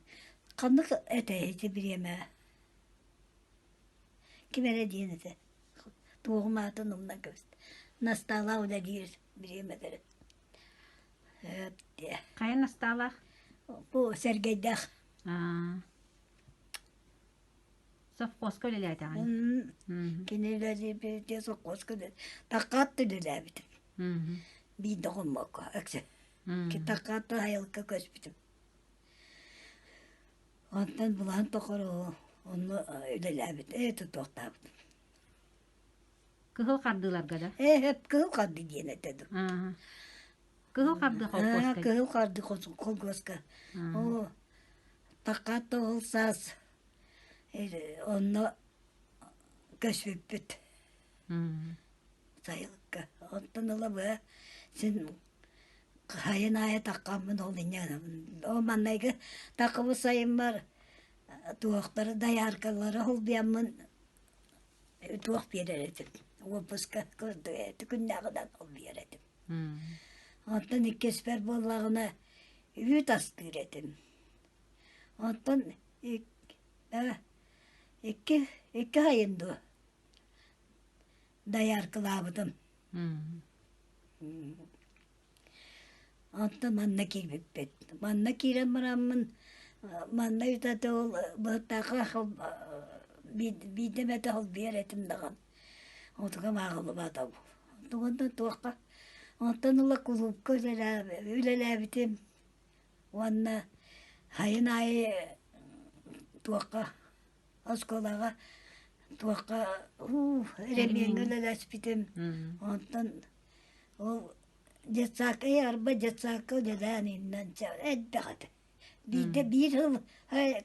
ханнык этэй ити бириэмэ? Ким эрэ диэн этэ. Туоҕум аатын умнан кэбистэ. Настаалаах үлэлиир бириэмэлэрэ. Хайа Настаалаах? Бу Сэргэйдээх. Аа. Совхозка үлэлээтэҕин? Кини үлэлиирбитигэр совхозка Таккаатта үлэлээбитим. Биирдэ хоммокко өксө. Таккаатта айылыкка көспүтүм. Онтон былаан тохору онно үлэлээбит, ээ тутуохтаабытым. Кыһыл хардыыларга да? Ээ, кыһыл харды диэн этэ дуу. Кыһыл харды холкуоска? Кыһыл харды холкуоска. Оо, Таккаатта ол саас онно көспүппүт сайылыкка. Онтон ыла быһа син сайын аайы таккаммын ол инньэ гынабын. Ол маннайгы такыбыт сайыммар туохтары дояркалары холбуйаммын. туох биэрэр этим. Уоппуска күннээҕинэн ол биэрэр этим. Онтон иккиспэр буоллаҕына үүт астыыр этим. Онтон икки икки сайын дуо дояркалаабытым. Онтон манна киирбиппит. Манна киирэн бараммын манна үтэтэ ол быһыттаахха биирдэ эмэтэ холбуйар этим даҕаны. Отуга мааҕылыбатым. Онтон туохха онтон ыла кулуупка үлэлээбитим уонна сайын аайы туохха оскуолаҕа туохха уу эрэмиэҥҥэ үлэлэспитим. Онтон ол детсадка арба детсадка үлэлээн иннэн элбэх этэ. Биирдэ биир сыл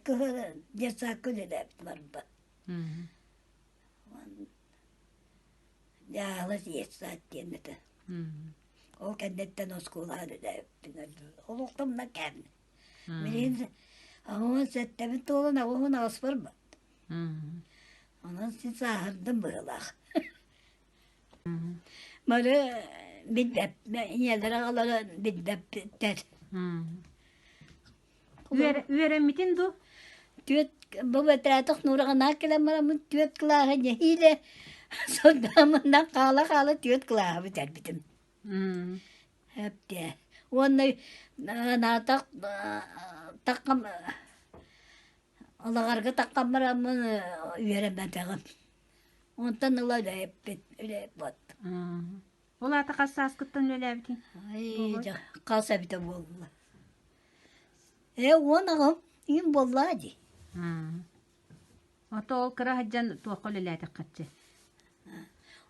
кыһын детсадка үлэлээбитим арба. Дьаала детсад диэн этэ. Ол кэнниттэн оскуолаҕа үлэлээбиппин олохтомно кэм. Билигин аҕыһын сэттэбин туолан аҕыһын аҕыспар Онон син сааһырдым быһыылаах. Бары билбэп, ийэлэр аҕалара билбэппиттэр. Үөрэммитин дуу? Түөрт бу бэтэрээтэх нуураҕынаах кэлэн бараммын түөрт кылааһы нэһиилэ сордоомунан хаала-хаала түөрт кылааһы бүтэрбитим. Эптэ. Уонна наатах таххам Алаҕарга таххан бараммын үөрэммэтэҕим. Онтон ыла үлэһиппит, үлэһиппит. Ол аата хас сааскыттан үлэлээбитиҥ? Хас эбитэ буолла. Ээ, 10 аҕам иин буоллаа дии. Ото ол кыра сылдьан туохха үлэлээтэххитчи?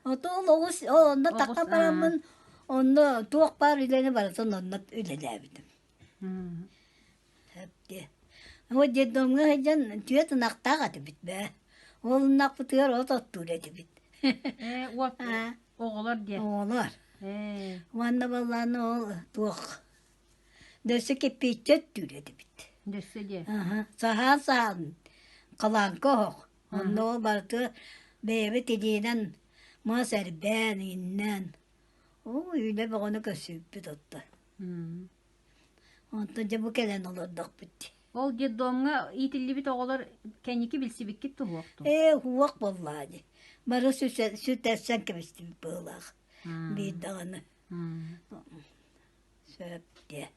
Ото ол оҕус онно таххан бараммын онно туох баар үлэни барытын онно үлэлээбитим. Вот детдомҥа сылдьан түөрт ынахтаах этибит бээ. Ол ынахпытыгар от оттуур этибит. Ээ, уот оҕолор диэн. Оҕолор. Ээ. Уонна баллааны ол туох дөссө киппииччэ өттүүр этибит. Дөссө диэн. Саһаан-саһаан халааҥка оһох. Онно ол барыта бэйэбит илиинэн мас эрбээн, иҥиннээн. Оо, үлэ бөҕөнү көрсүбүппүт отто. Онтон дьэ бу кэлэн олордохпут дии. Ол детдомҥа иитиллибит оҕолор кэнники билсибиккит туһуохтун? Ээ, уох буоллаа дии. Бары сүтэрсэн кэбистибит быһыылаах. Биир даҕаны. Сөп диэ.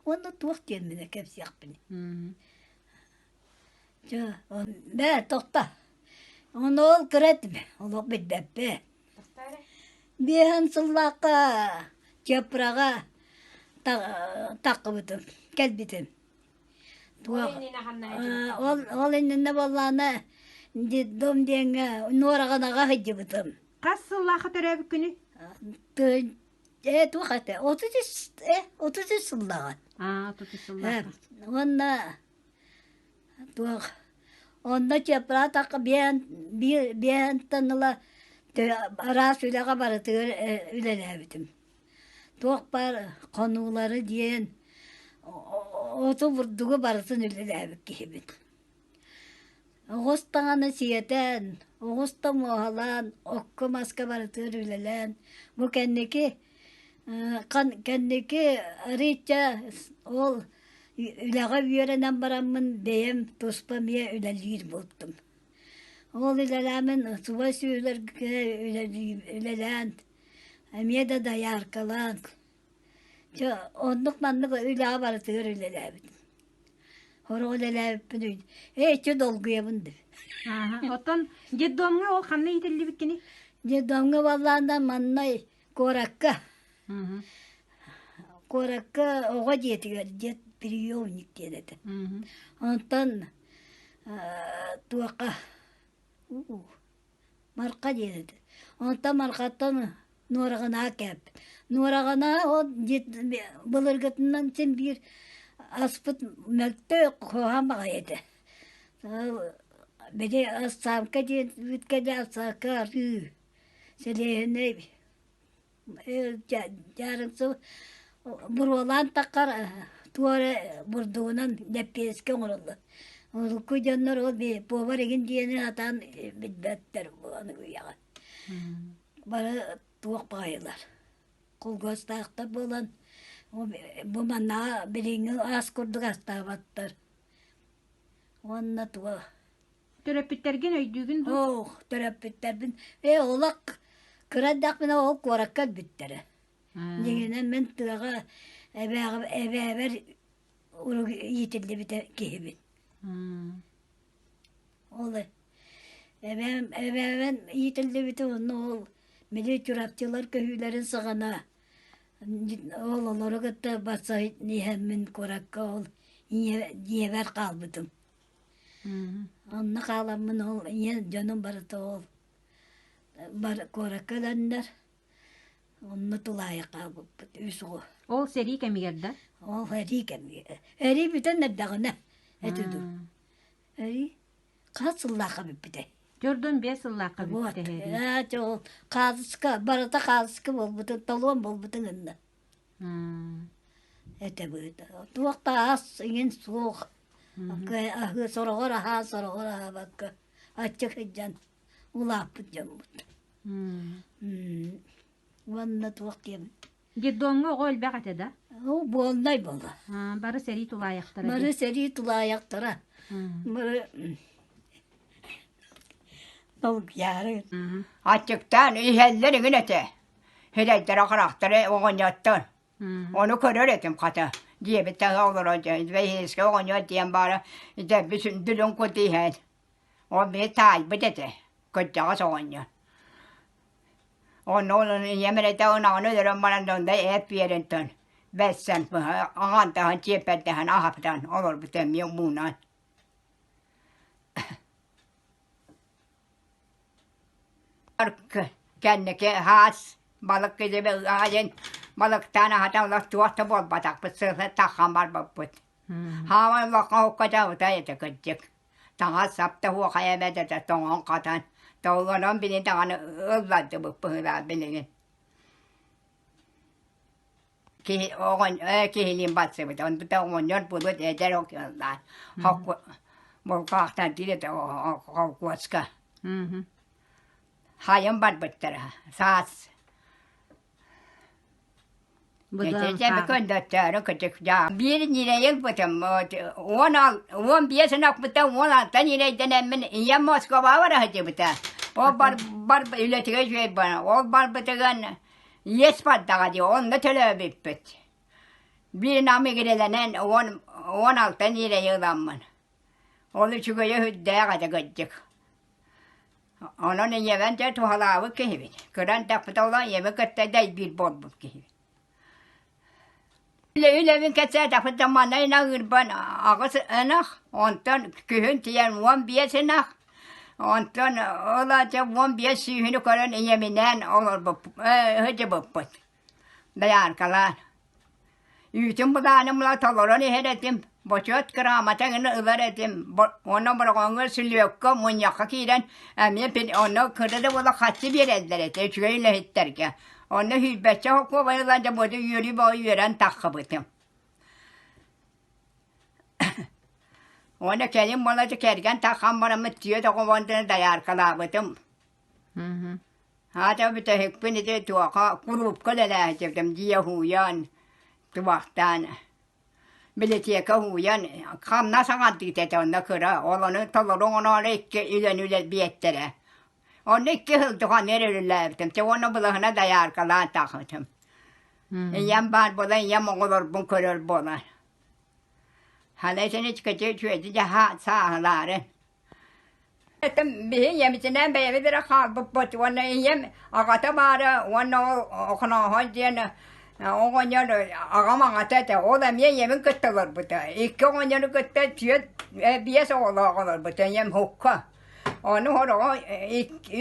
Уонна туох диэмминэ кэпсиэхпиний. Дьэ, бээ, тохто. Ону ол кыра этим, олох билбэппин. Биэһэн сыллаахха Чапраҕа таххыбытым, кэлбитим. Ол ол иннинэ буоллаҕына детдом диэҥҥэ Нуораҕанаҕа сылдьыбытым. Хас сыллаахха төрөөбүккүнүй? Ээ туох этэ 33 33 сыллааҕа. Аа, 33 сыллаахха. Уонна Туох онно чыаппараатахха биээн биэһэнтэн ыла араас үлэҕэ барытыгар үлэлээбитим. Туох баар хонуулары диэн оту бурдугу барытын үлэлээбит киһибин. Оҕус таҥаны сиэтэн, оҕус да муоһалаан, окко-маска барытыгар үлэлээн, бу кэнники кэнники арыычча ол Үлэҕэ үөрэнэн бараммын бэйэм туспа эмиэ үлэлиир буолтум. Ол үлэлээмин субай сүөһүлэргэ үлэлээн, эмиэ да дояркалаан, дьэ оннук-маннык үлэҕэ барытыгар үлэлээбитим. Сорох үлэлээбиппин ээ иччи долгуйабын дии. Оттон детдомҥа ол ханна иитиллибиккиний? Детдомҥа буоллаҕына манна куоракка Куоракка оҕо дьиэтигэр дед приемник диэн этэ. Онтон туохха Марха диэн этэ. Онтон Мархаттан Нуораҕанаа кээппит. Нуораҕанаа ол былыргытынан син биир аспыт мөлтөх куһаҕан баҕайы этэ. Били астаамка диэн үүткэ астаамка арыы сэлиэһинэй Дьаарыҥсы буруолаан таххар туора бурдугунан лэппиэскэ оҥороллор. Урукку дьоннор ол повар игин диэни сатаан билбэттэр аныгы үйэҕэ. Бары туох баҕайылар. Кулгуостаахтар буолан бу манна билиҥҥи ас курдук астаабаттар. Уонна туга Төрөппүттэргин өйдүүгүн дуу? Ох, төрөппүттэрбин ээ олох кыра эрдэхпинэ ол куоракка өлбүттэрэ. Дьиҥинэн мин тыаҕа эбээбэр иитиллибитэ киһибин. Ол эбээм эбээбэн иитиллибитэ онно ол били Чурапчылар көһүүлэрин саҕана ол олору кытта барса иһэммин куоракка ол ийэбэр хаалбытым. Онно хааламмын ол ийэ дьонум барыта ол бар куоракка өлөннөр онно тулаайах хаалбыппыт үс оҕо. Ол сэрии кэмигэр да? Ол сэрии кэмигэр. Эрии бүтэн эрдэҕинэ этэ дуу. Эрии хас сыллаахха бүппүтэй? Төрдүн биэс сыллаахха Вот. бүппүтэ сэрии. Ээ, ол хаалыска барыта хаалыска буолбутун, толуон буолбутун гынна. Этэ быһыыта. Туох да ас иҥин суох. Аһыы сороҕор аһаан, сороҕор аһаабакка аччык сылдьан улааппыт дьоммут. Уонна туох диэбит. Детдомҥа оҕо элбэх этэ да? Оо, буолнай буолла. Бары сэрии тулаайахтара. Бары сэрии тулаайахтара. Бары долгуйаары. Аччыктаан иһэллэр игин этэ. Сирэйдэрэ харахтара оҕонньоттор. Ону көрөр этим хата. Диэбит таһа олорон бэһиэскэ оҕонньор диэн баара дэбби дүлүҥ кут иһэн. Ол били таайбыт этэ, кырдьаҕас оҕонньор. Онно ол ийэм эрэтэ ынаҕын өлөрөн баран донда эп биэрэн тон бэссэн аҕантаһан чиэппэрдэһэн аһапытан олорбут эмиэ муунан. Кэнники хаас балык аайын балыктаан аһатан олох туох да буолбатахпыт сыыһа таххан барбыппыт. Хааман олоххо хокко дьабыта этэ кырдьык. Таҥас-сап да уохайа эбэтэ тоҥон-хатан толлонон били даҕаны ыллардыбыт быһыылаах билигин. Киһи оҕон киһилиин барсыбыт онтута оҕонньор булут эдэр окуоллаан булкаахтан тиийэ холкуоска хайын барбыттара саас Биир ньирэйи ылбытым 15 ынахпыттан 16 ньирэйдэнэммин ийэм Москваҕа бара сылдьыбыта. Ол бар бар үлэтигэр үчүгэй ол барбытыгар иэс бардаҕа дии онно төлөөбүппүт. Биир нам игирэлэнэн 16 ньирэйи ыламмын. Ол үчүгэйэ сүрдээх этэ кырдьык. Онон ийэбин дьэ туһалаабыт киһибин. Кыран тахпыта олорон ийэбин кытта дэйбиир буолбут киһибин. Үлэбин кэпсээтэхпит да манна ыҥырбан аҕыс ынах, онтон күһүн тиийэн 15 ынах, онтон ол аата 15 сүүһүнү көрөн ийэминээн олорбуппут, сылдьыбыппыт. Дояркалаан. Үүтүм былааным ыла толорон иһэр этим, бочуот кыраамата гына ылар этим, уонна Бороҕоҥҥо сүлүөккэ мунньахха киирэн эмиэ онно кыра да буола харчы биэрэллэр этэ үчүгэй үлэһиттэргэ. Онно сүүрбэччэ холкуобай ылан дьэ буоду үөрүү бөҕө үөрэн таххыбытым. Уонна кэлин буола кэргэн таххан бараммыт түөрт оҕобун дояркалаабытым. Аата бүтэһикпин ити туоха кулуупка үлэлээһитим дьиэ уһуйан, тубахтаан, билэтиэкэ уһуйан, хамнас аҥардыыта этэ онно кыра, ол ону толору оҥороору икки үлэни үлэ биэртэрэ. Онно икки сыл туханы эрэ үлэлээбитим, чэ уонна былаһына дояркалаан тахсыбытым. Ийэм баар буолан, ийэм оҕолорбун көрөр буолан. Хана итини үчүгэйди дьаһаа сааһылаары. Биһи ийэбитинээн бэйэбит эрэ хаалбыппыт уонна ийэм аҕата баара уонна ол Охонооһой диэн оҕонньор аҕам аҕата этэ ол эмиэ ийэбин кытта олорбута икки оҕонньору кытта түөрт биэс оҕолоох олорбута ийэм һукка ону сороҕо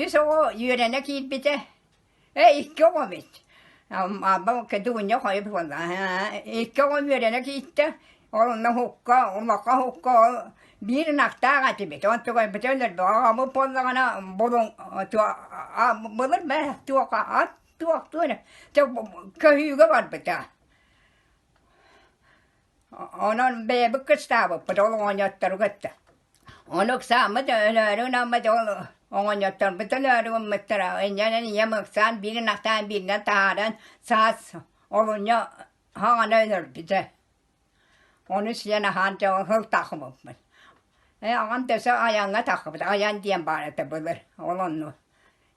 үс оҕо үөрэнэ киирбитэ Ээ, икки оҕом эбит. Аба кэдуунньа хойут буолла. Икки оҕом үөрэнэ киирдэ. Ол онно һукка, улахан һукка ол биир ынахтаах этибит. Онтугайбыт өлөрбө. Аҕабыт буоллаҕына булуҥ былыр бээ туоха ат туох туох эрэ көһүүгэ барбыта. Онон бэйэбит кыстаабыппыт ол оҕонньоттору кытта. Ону ыксааммыт өлөөрү гынаммыт ол оҕонньотторбут өлөөрү гыммыттара. Инньэнэн ийэм ыксаан биирин ахтаан бииринэн таһааран саас олунньу хаҥана өлөрбүтэ. Ону сиэн аһаан дьэ сыл тахсыбыппыт. Ээ аҕам дөссө айаҥҥа тахсыбыт. Айан диэн баар этэ былыр. Ол онно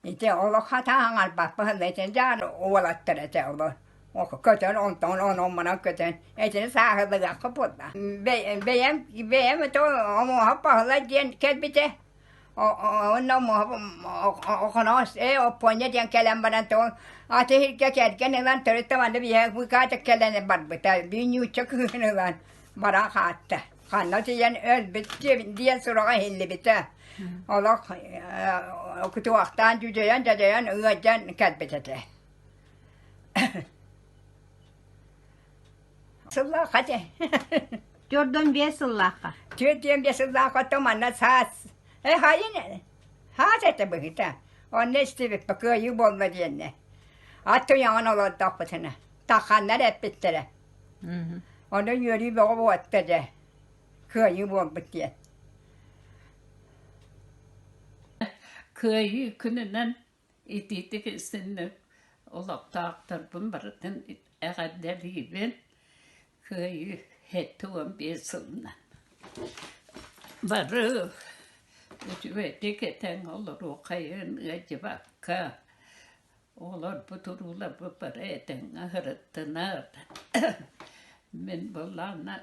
Ити олох хатаан аҥарбаппын этин дьаан уолаттар этэ олор. Көтөн онтон онон манан көтөн этини сааһылыахха буолла. Бэйэм бэйэм это омуоһа Паһылай диэн кэлбитэ. Онно омуоһа ээ Оппуонньа диэн кэлэн баран то аты иһиргэ кэргэн ылан төрүт да манна биһиэхэ быыкаатык кэлэн барбыта. Биир нуучча кыыһын ылан баран хаатта. Ханна тиийэн өлбүт диэн сураҕа иһиллибитэ. Олох кутуохтаан дьүдьэйэн дьадайан ыалдьан кэлбит этэ. Сыллаахха этэ. 45 сыллаахха. 45 сыллаахха то манна саас. Э хайын хаас этэ быһыта. Онно истибиппэ кыайыы буолла диэннэ. Ат туйаҕын олордохпутуна. Тахханнар эппиттэрэ. Ону үөрүү бөҕө буотта дьэ. Кыайыы буолбут диэн. Кыайыы күнүнэн итиитик истинник олохтоохторбун барытын эҕэрдэлиибин. Кыайыы 75 сылынан. Бары үчүгэйдик этэн олоруоххайын ыалдьыбакка Оҕолорбут, урууларбыт бары этэҥҥэ сырыттынар. Мин былаана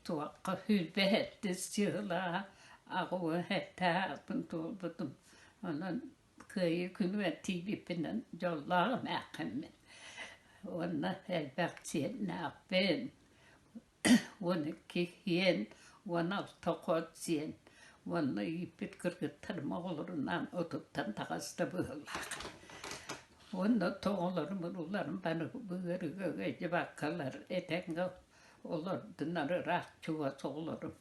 туохха 27 сыала 87 туолбутум. Онон Кыайыы күнүгэр тиийбиппинэн дьоллоох эмээххиммин. Уонна элбэх сиэннээхпин. 12 сиэн, 16 хос сиэн уонна ииппит кыргыттарым оҕолорунаан отуттан таҕыста быһыылаах. Уонна оҕолорум урууларым бары ыарыыга ыалдьыбаккалар этэҥҥэ олордунар ыраах чугас оҕолорум.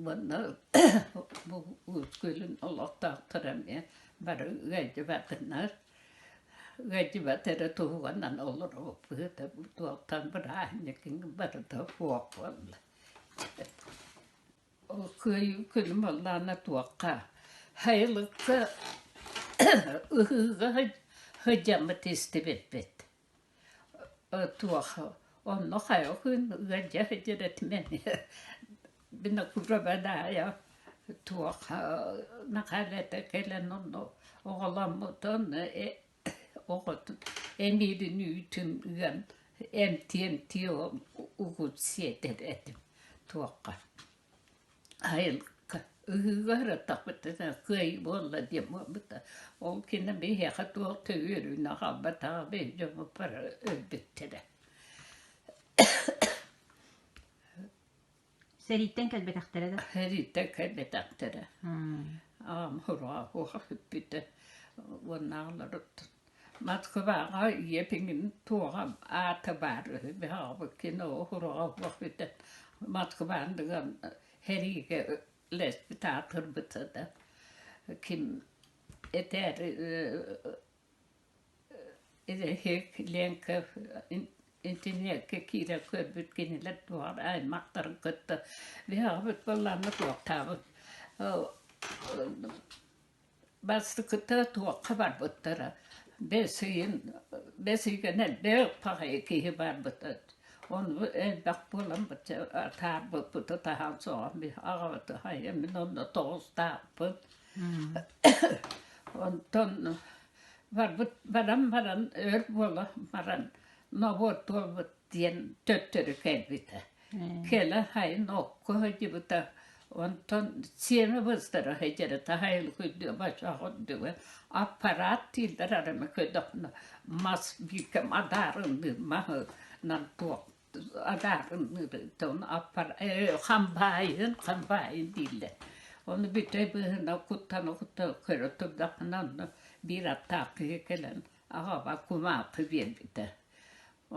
Уонна бу Уус Күөлүн олохтоохторо эмиэ бары ыалдьыбатыннар, ыалдьыбат эрэ туһуганан олоробуппут туохтан бырааһынньык барыта суох буолла. Ол кыайыы күнүм буоллаҕына туохха сайылыкка ыһыыга сылдьаммыт истибиппит. Туох онно хайа күн ыалдьа сылдьар этим эмиэ Винокурова туох Михайлата кэлэн онно оҕоломмутун оҕотун эмиирин үүтүн ыан эмтии-эмтии угут сиэтэр этим туохха Айылга ыһыыга сырыттахпытына кыайыы буолла диэн буолбута. Ол кэннэ биһиэхэ туох да үөрүүнү аҕалбатаҕа биһиги дьоммут бары өлбүттэрэ. Сэрииттэн кэлбэтэхтэрэ да? Сэрииттэн кэлбэтэхтэрэ. Аҕам сураҕа суох сүппүтэ. Уоннааҕыларыттан Москваҕа ийэбиҥин туоҕа аата баар үһү биһиги кино сураҕа суох бүтэн Москваныган сэриигэ үлэспит аатырбыта да ким этээри Ленка инженергэ киирэн көрбүт кинилэр туох аймахтарын кытта биһиги буоллаҕына туохтаабыт Бастакыта туохха барбыттара, бэс ыйын бэс ыйга элбэх баҕайы киһи барбыта. Ону элбэх буолан атаарбыппыт таһаан суоҕа аҕабыт хайа мин онно тоҕустаахпын. Онтон барбыт баран баран өр буола баран нобуор туолбут диэн төттөрү кэлбитэ. Кэлэ сайын окко сылдьыбыта, онтон сиэмэ быстара сылдьара таһайылык үрдүгэ баччаҕа үрдүгэ аппараат дииллэр арыма көдөхнө мас бииркэм адаарынныыр маһынан туох адаарынныыр хамбаайын хамбаайын дииллэр. Ону бүтэй быыһынан куттана куттана көрө турдахпына онно биир аттаах киһи кэлэн аҕаба кумаахы биэрбитэ.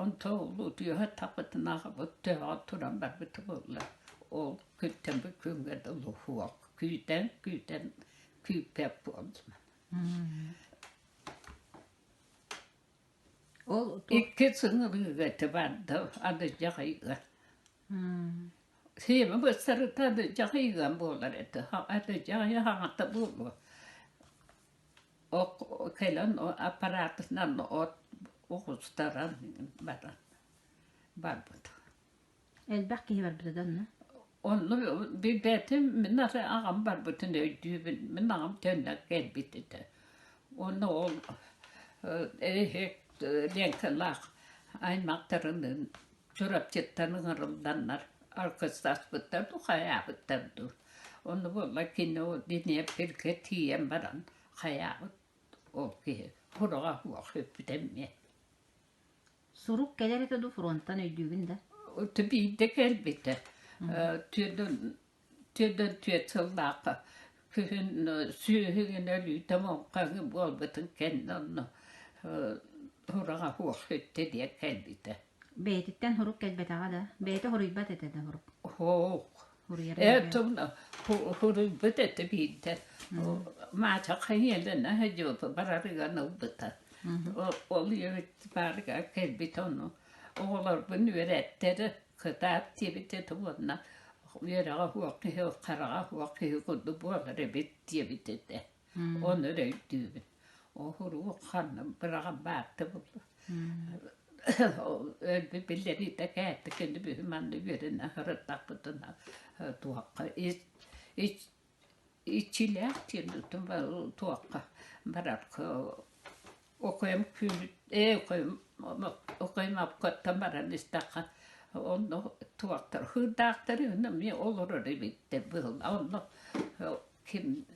Онто утуйа тахпытынааҕыбыт төһөҕө туран барбыта буолла. Ол күнтэн бу күҥҥэ дылы суох. Күүтэн, күүтэн күүппэт буоллум. Ол Икки сыҥырыыга этэ барда, аны дьаҕайга. Сиэмэ быстарыта дьаһайыган буолар этэ. Аты дьаһайа хаҥата буолуо. Кэлэн аппаратынан от оҕустаран баран барбыт. Элбэх киһи барбыта да онно? Онно билбэтим, мин ары аҕам барбытын өйдүүбүн. Мин аҕам төннөн кэлбит этэ. Уонна ол эһиги Ленкалаах аймахтарыныын Чурапчыттан ыҥырылланнар аргыстаспыттар дуу, хайаабыттар дуу. Ону буолла кини ол Днепргэ тиийэн баран хайаабыт ол киһи сураҕа суох сүппүтэ эмиэ. Сурук кэлэр этэ дуу фронтан өйдүүгүн да? Биирдэ кэлбитэ. 44 сыллаахха күһүн сүөһүгүн өлүүтэ муҥхаҥы буолбутун кэннэ онно сураҕа суох сүттэ диэн кэлбитэ. Бэйэтиттэн сурук кэлбэтэҕэ да? Бэйэтэ суруйбат этэ да сурук? Суох. Суруйара Э, суруйбут этэ биирдэ. Маача хайыалана сылдьыбыт барарыгар ылбыта. Ол ийэбит баарыгар кэлбит ону оҕолорбун үөрэттэр кытаат диэбит этэ уонна үөрэҕэ суох киһи хараҕа суох киһи курдук буолар эбит диэбит этэ. Ону эрэ өйдүүбүн. Оһуруок ханна быраҕан баатта буолла. Өлбүт биллэриитэ кээттэ кини бүһү манна үөрэнэ сырыттахпытына туохха иччилээх диэн туохха барарга Окойом күүһүт ээ окойом окойом обкоттон баран истэххэ онно туохтар хыырдаахтар үһүнэ эмиэ олорор эбиттэр быһыылаах онно ким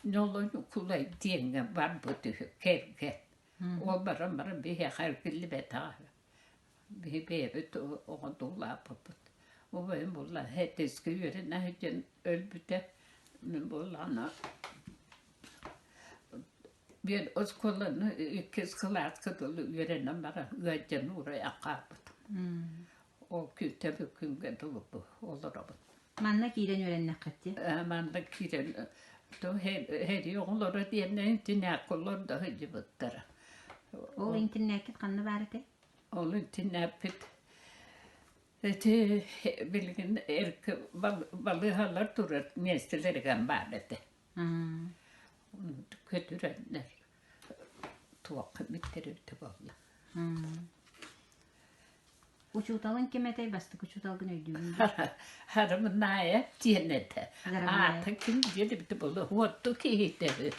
Ньолоньукулай диэҥҥэ барбыт үһү кэргэн ол баран баран биһиэхэ эргиллибэтэҕэ үһү биһи бэйэбит оҕотуулаабыппыт убайым буолла һэтискэ үөрэнэ сылдьан өлбүтэ мин буоллаҕына Биир оскуоланы иккис кылааска дылы үөрэнэн баран ыалдьан уурайан хаалбытым. Ол күнтэн күҥҥэ дылы олоробун. Манна киирэн үөрэннэххит дии? Манна киирэн һэрии оҕолоро диэннэр интинээккэ олордо сылдьыбыттара. Ол интинээккит ханна баар этэй? Ол интинээппит ити билигин эргэ балыыһалар турар миэстэлэригэр баар этэ. Көтүрэннэр туохха бүттэрибитэ буолла. Учууталыҥ ким этэй? Бастакы учууталгын өйдүүгүн дуу? Харамнаайа диэн этэ. Аата ким диэн эбитэ буолла? Уотту киһитэ үһү.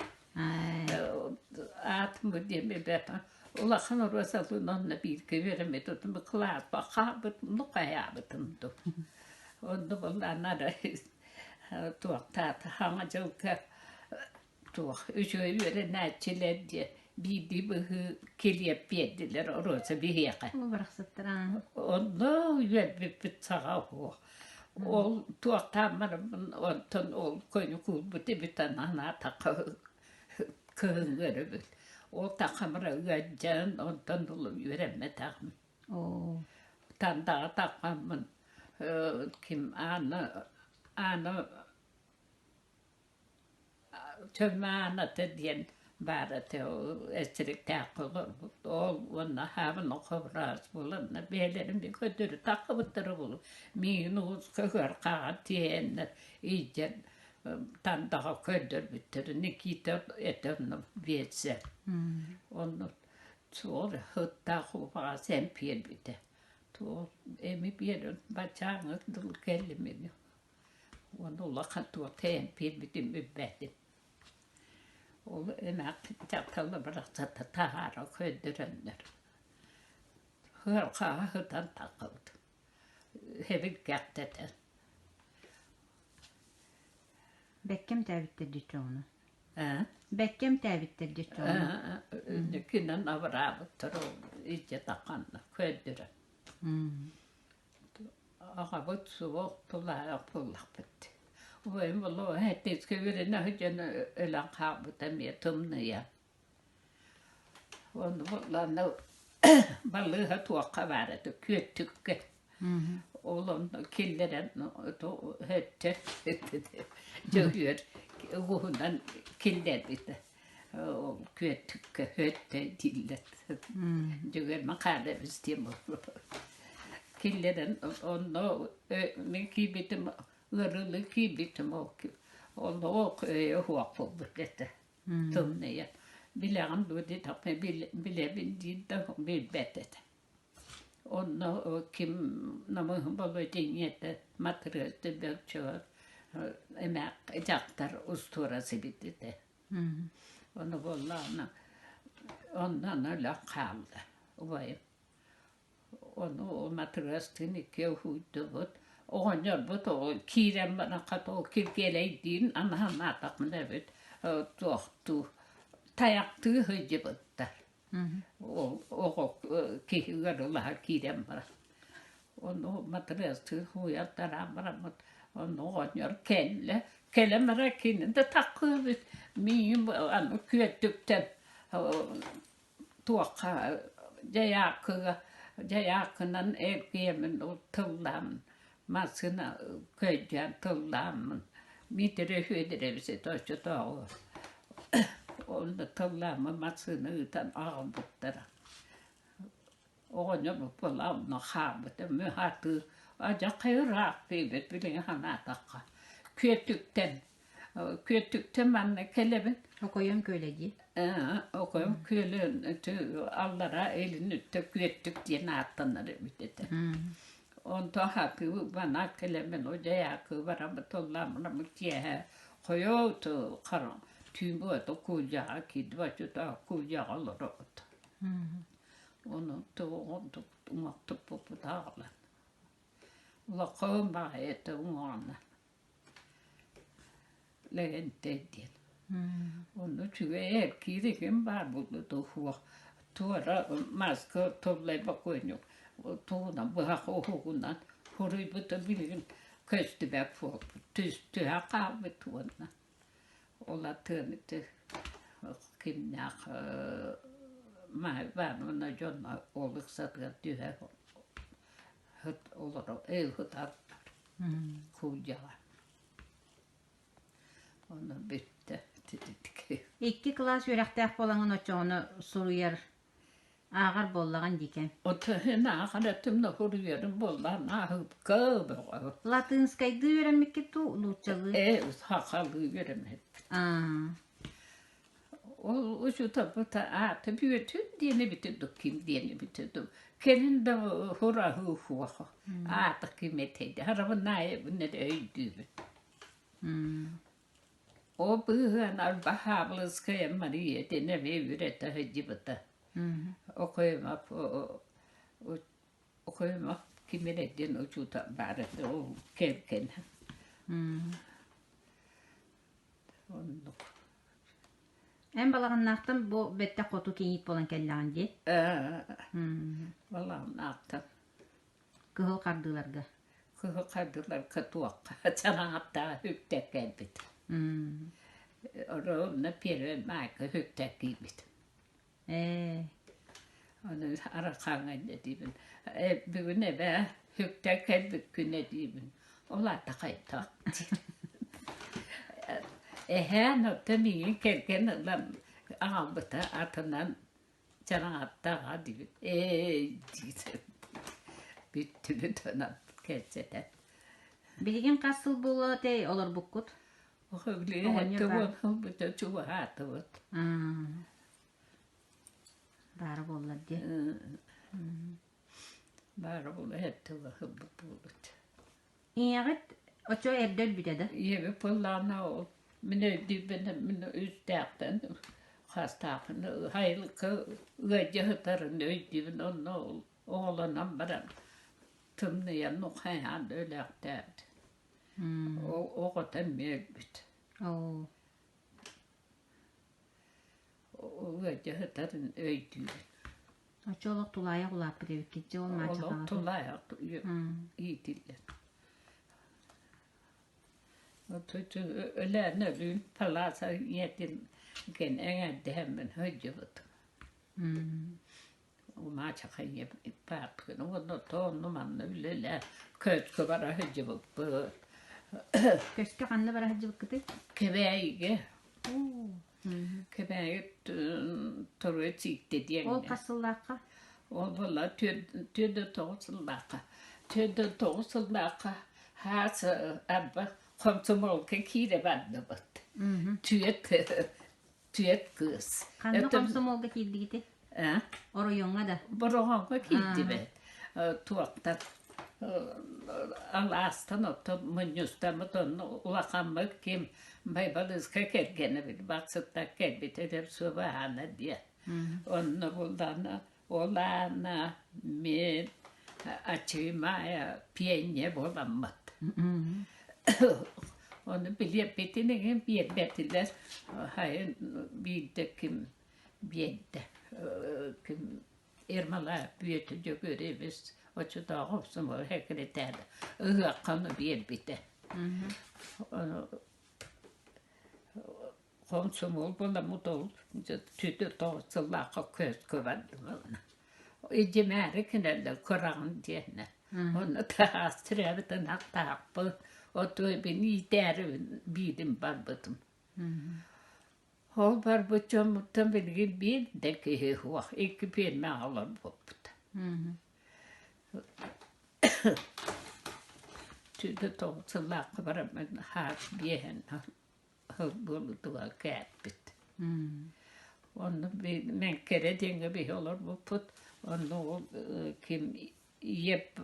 Аатым бу диэн билбэппин. Улахан Розалыын онно бииргэ үөрэммит отум кылааспа хаалбытым, ну хайаабытым дуу. Онно буоллаҕына туохтаата Саҥа дьылга туох үчүгэй үөрэнээччилэр диэ биирдии быһыы килиэп биэрдилэр Роза биһиэхэ. Барахсаттар Онно үөрбүппүт саҕа уһуох. Ол туохтаан бараммын онтон ол көнүкүүлбүт эбит анаатахха кыһыҥҥы өрөбүл. Ол тахамыра ыалдьан онтон ыла үөрэммэтэҕим. Тандаҕа таххаммын ким Аана Аана Чөмө Ааната диэн баар этэ эсириктээх олорбут ол уонна хаабын хобураас буоланнар бэйэлэрин көтөрү таххыбыттара буолуо миигин ууска ыархаҕа тиэйэннэр илдьэн Тандаҕа көрдөрбүттэр Никита этэ онно биэлсэр онно Суол сыттаах убаҕас эмп биэрбитэ. Туох эми биэрэн баччааҥҥа дылы кэллим ини. Уонна улахан туох эмп биэрбитин билбэтим. Ол эмээхсин дьахталла барахсата таһаара көрдөрөннөр сыарҕаҕа сытан таххыбыт. Сэбиргэхтэтэн. Бэккэ эмтээбиттэр диэччи оҕону. Бэккэ эмтээбиттэр диэччи оҕону. Кинэн абыраабыттар ол илдьэ тахханна көрдөрөн. Аҕабыт суох тулаайах буоллахпыт. Убайым буолуо сэттискэ үөрэнэ сылдьан өлөн хаалбыта эмиэ тымныйа. Онно буоллаҕына балыыһа туохха баар этэ күөттүккэ. Ол онно киллэрэн өттө дьөгүөр угуһунан киллэрбитэ. Ол күөттүккэ өттө дииллэр. Дьөгүөр Макарович диэн буолуо. Киллэрэн онно мин киирбитим ыарыылыы киирбитим ол олох өйө суох буолбут этэ тымныйа. Билэҕин дуо диэтэхпинэ билэбин диир да билбэт этэ. Онно ким намыһын Болуодьа ийэтэ Матырыас Дөбөкчөҕө эмээх дьахтар устуорас эбит этэ. Ону буоллаҕына онно өлөн хаалла убайым. Ону Матырыастыын иккиэ уһуйдубут. Оҕонньорбут киирэн баран хата ол Киргиэлэйдиин анаһанаатахпына эбит туохтуу тайахтыы сылдьыбыттар. Ол оҕо киһи ыарылаһа киирэн баран. Ону Матырыастыын һууйан-тараан бараммыт онно оҕонньор кэллэ. Кэлэн баран кини да таккыыбыт миигин аны күөттүктэн туохха дьайаакыга дьайаакынан эргийэммин тыллаан массыына көйдөөн тыллааммын Миитэрэй Федорович этэ оччотооҕу онно тыллааммын массыына ыытан аҕалбыттара оҕонньор буолла хаалбыта мин хатыы адьаххай ыраах диэбит билигин санаатахха күөттүктэн Күөттүктэн манна кэлэбин. Окойон күөлэ дии. Окойон күөлэ аллара илин өттө Күөттүк диэн ааттанар эбит этэ. Онтон хатыы бана кэлэммин о дьайаакы бараммыт толлааммын киэһэ хойоот хара түүн буота куулдьаҕа киирдим оччотооҕу куулдьаҕа олоробут. Ону тугу уҥуохтуппуппут аҕалан. Улахан баҕайы этэ уҥуоҕунан. Лэгэнтэй диэн. Онно үчүгэй эркиир игин баар буолбута суох. Туора маска туллай бокуонньук тугунан быһах уһугунан суруйбута билигин көстүбэт буолбут. Түс-түһэ хаалбыт уонна ол атыан ити кимнээх Маайа Ивановна дьонно ол ыксатыгар түһэ олоро ытар куулдьаҕа. Онно бүттэ Икки кылаас үөрэхтээх буолаҥын оччоҕуна суруйар, ааҕар буоллаҕын диикэн. Отын ааҕар этим да суруйарым буоллаҕын ааһыпка бөҕө. Латынскайдыы үөрэммиккит дуу, нууччалыы? Ээ, сахалыы үөрэммиппит. Аа. Ол учууталбыт аата Бүөтүр диэн эбитэ дуу, ким диэн эбитэ дуу. Кэлин да хураһыы суох. Аата ким этэй Арабынаайабын эрэ өйдүүбүн. Ол быыһыан Арбаһаабылыская Мария диэн эмиэ үөрэтэ сылдьыбыта. Окоемов Окоемов ким эрэ диэн учуутал баар этэ, ол кэргэнэ. Оннук. Эн балаҕаннаахтан бу бэттэх хоту кийиит буолан кэллэҕин дии? Балаҕаннаахтан. Кыһыл хардыыларга. Кыһыл хардыыларга туохха чараҥаттаах үктэк кэлбит. Ровно первый майка үктэк киирбит. Ээ. Ону арахааҥҥа диибин. Бүгүн эбээ үктэк кэлбит күнэ диибин. Ол аата хайдах диир. Эһээн оттон миигин кэргэн ылан аҕалбыта атынан чараҥаттааҕа диибин. Ээ диир. Бүттүбүт онон кэпсэтэн. Билигин хас сыл буолла этэй олорбуккут? Оҕонньор баар. Чугаһаатыбыт. Баара буоллар дии. Баара буолла тыла ылбыт буолбут. Ийэҕит оччо эрдэ өлбүтэ да? Ийэбит буоллаҕына ол мин өйдүүбүн мин үстээхтэн хастаахпын хайылыкка ыалдьа сытарын өйдүүбүн онно оҕолонон баран тымныйан хайаан да өлөөхтөөбүт. Оҕото эмиэ өлбүт. Оо. Ыалдьа сытарын өйдүүбүн. Оччо олох тулаайах улааппыт эбиккит дьэ ол Олох маачахаҕа. тулаайах иитиллэр. Өлөөн өлүүн палааса ийэтин кэн эҥэрдэһэммин сылдьыбытым. Маачаха ийэм бааппын уонна тоонну манна үлэлээ көскө бара сылдьыбыппыт. Көскө ханна бара сылдьыбыккытый? Кэбээйигэ. Кэбээйи торуой сииктэ диэҥҥэ. Ол хас сыллаахха? Ол буолла 49 сыллаахха. 49 сыллаахха хаас арба хомсомуолка киирэ бардыбыт. Түөт түөт кыыс. Ханна хомсомуолга киирдигити? Э? Оройуоҥҥа да? Бороҕоҥҥо киирдибит. Туохтан алаастан оттон мунньустаммыт онно улахаммыт ким Байбалыыска кэргэнэ били бахсыттан кэлбит эдэр суобаһаана диэн. Онно буллаана ол аана мен ачыымаайа пиэнньэ буоламмыт. Ону билиэппитин эҥин биэрбэтилэр. Хайын биирдэ ким биэрдэ ким Ермолаев Бүөтүр Дьөгүөрэбис оччотооҕу комсомол секретарь ыһыахха ону биэрбитэ. Ону комсомол буоламмыт ол 49 сыллаахха көскө бардым ылына. Идьимээри кинэллэр кыраҕын диэннэр. Онно таһаас төрөөбүт ынахтаахпын, отуойбун иитээри биирим барбытым. Ол барбыт дьоммуттан билигин биир да киһи суох, икки пиэрмэҕэ олорбуппут. 49 сыллаахха бараммын хаас биэһэн сыл буолуутугар кээппит. Онно Мэҥкэрэ диэҥҥэ биһи олорбуппут. Онно ол ким ийэп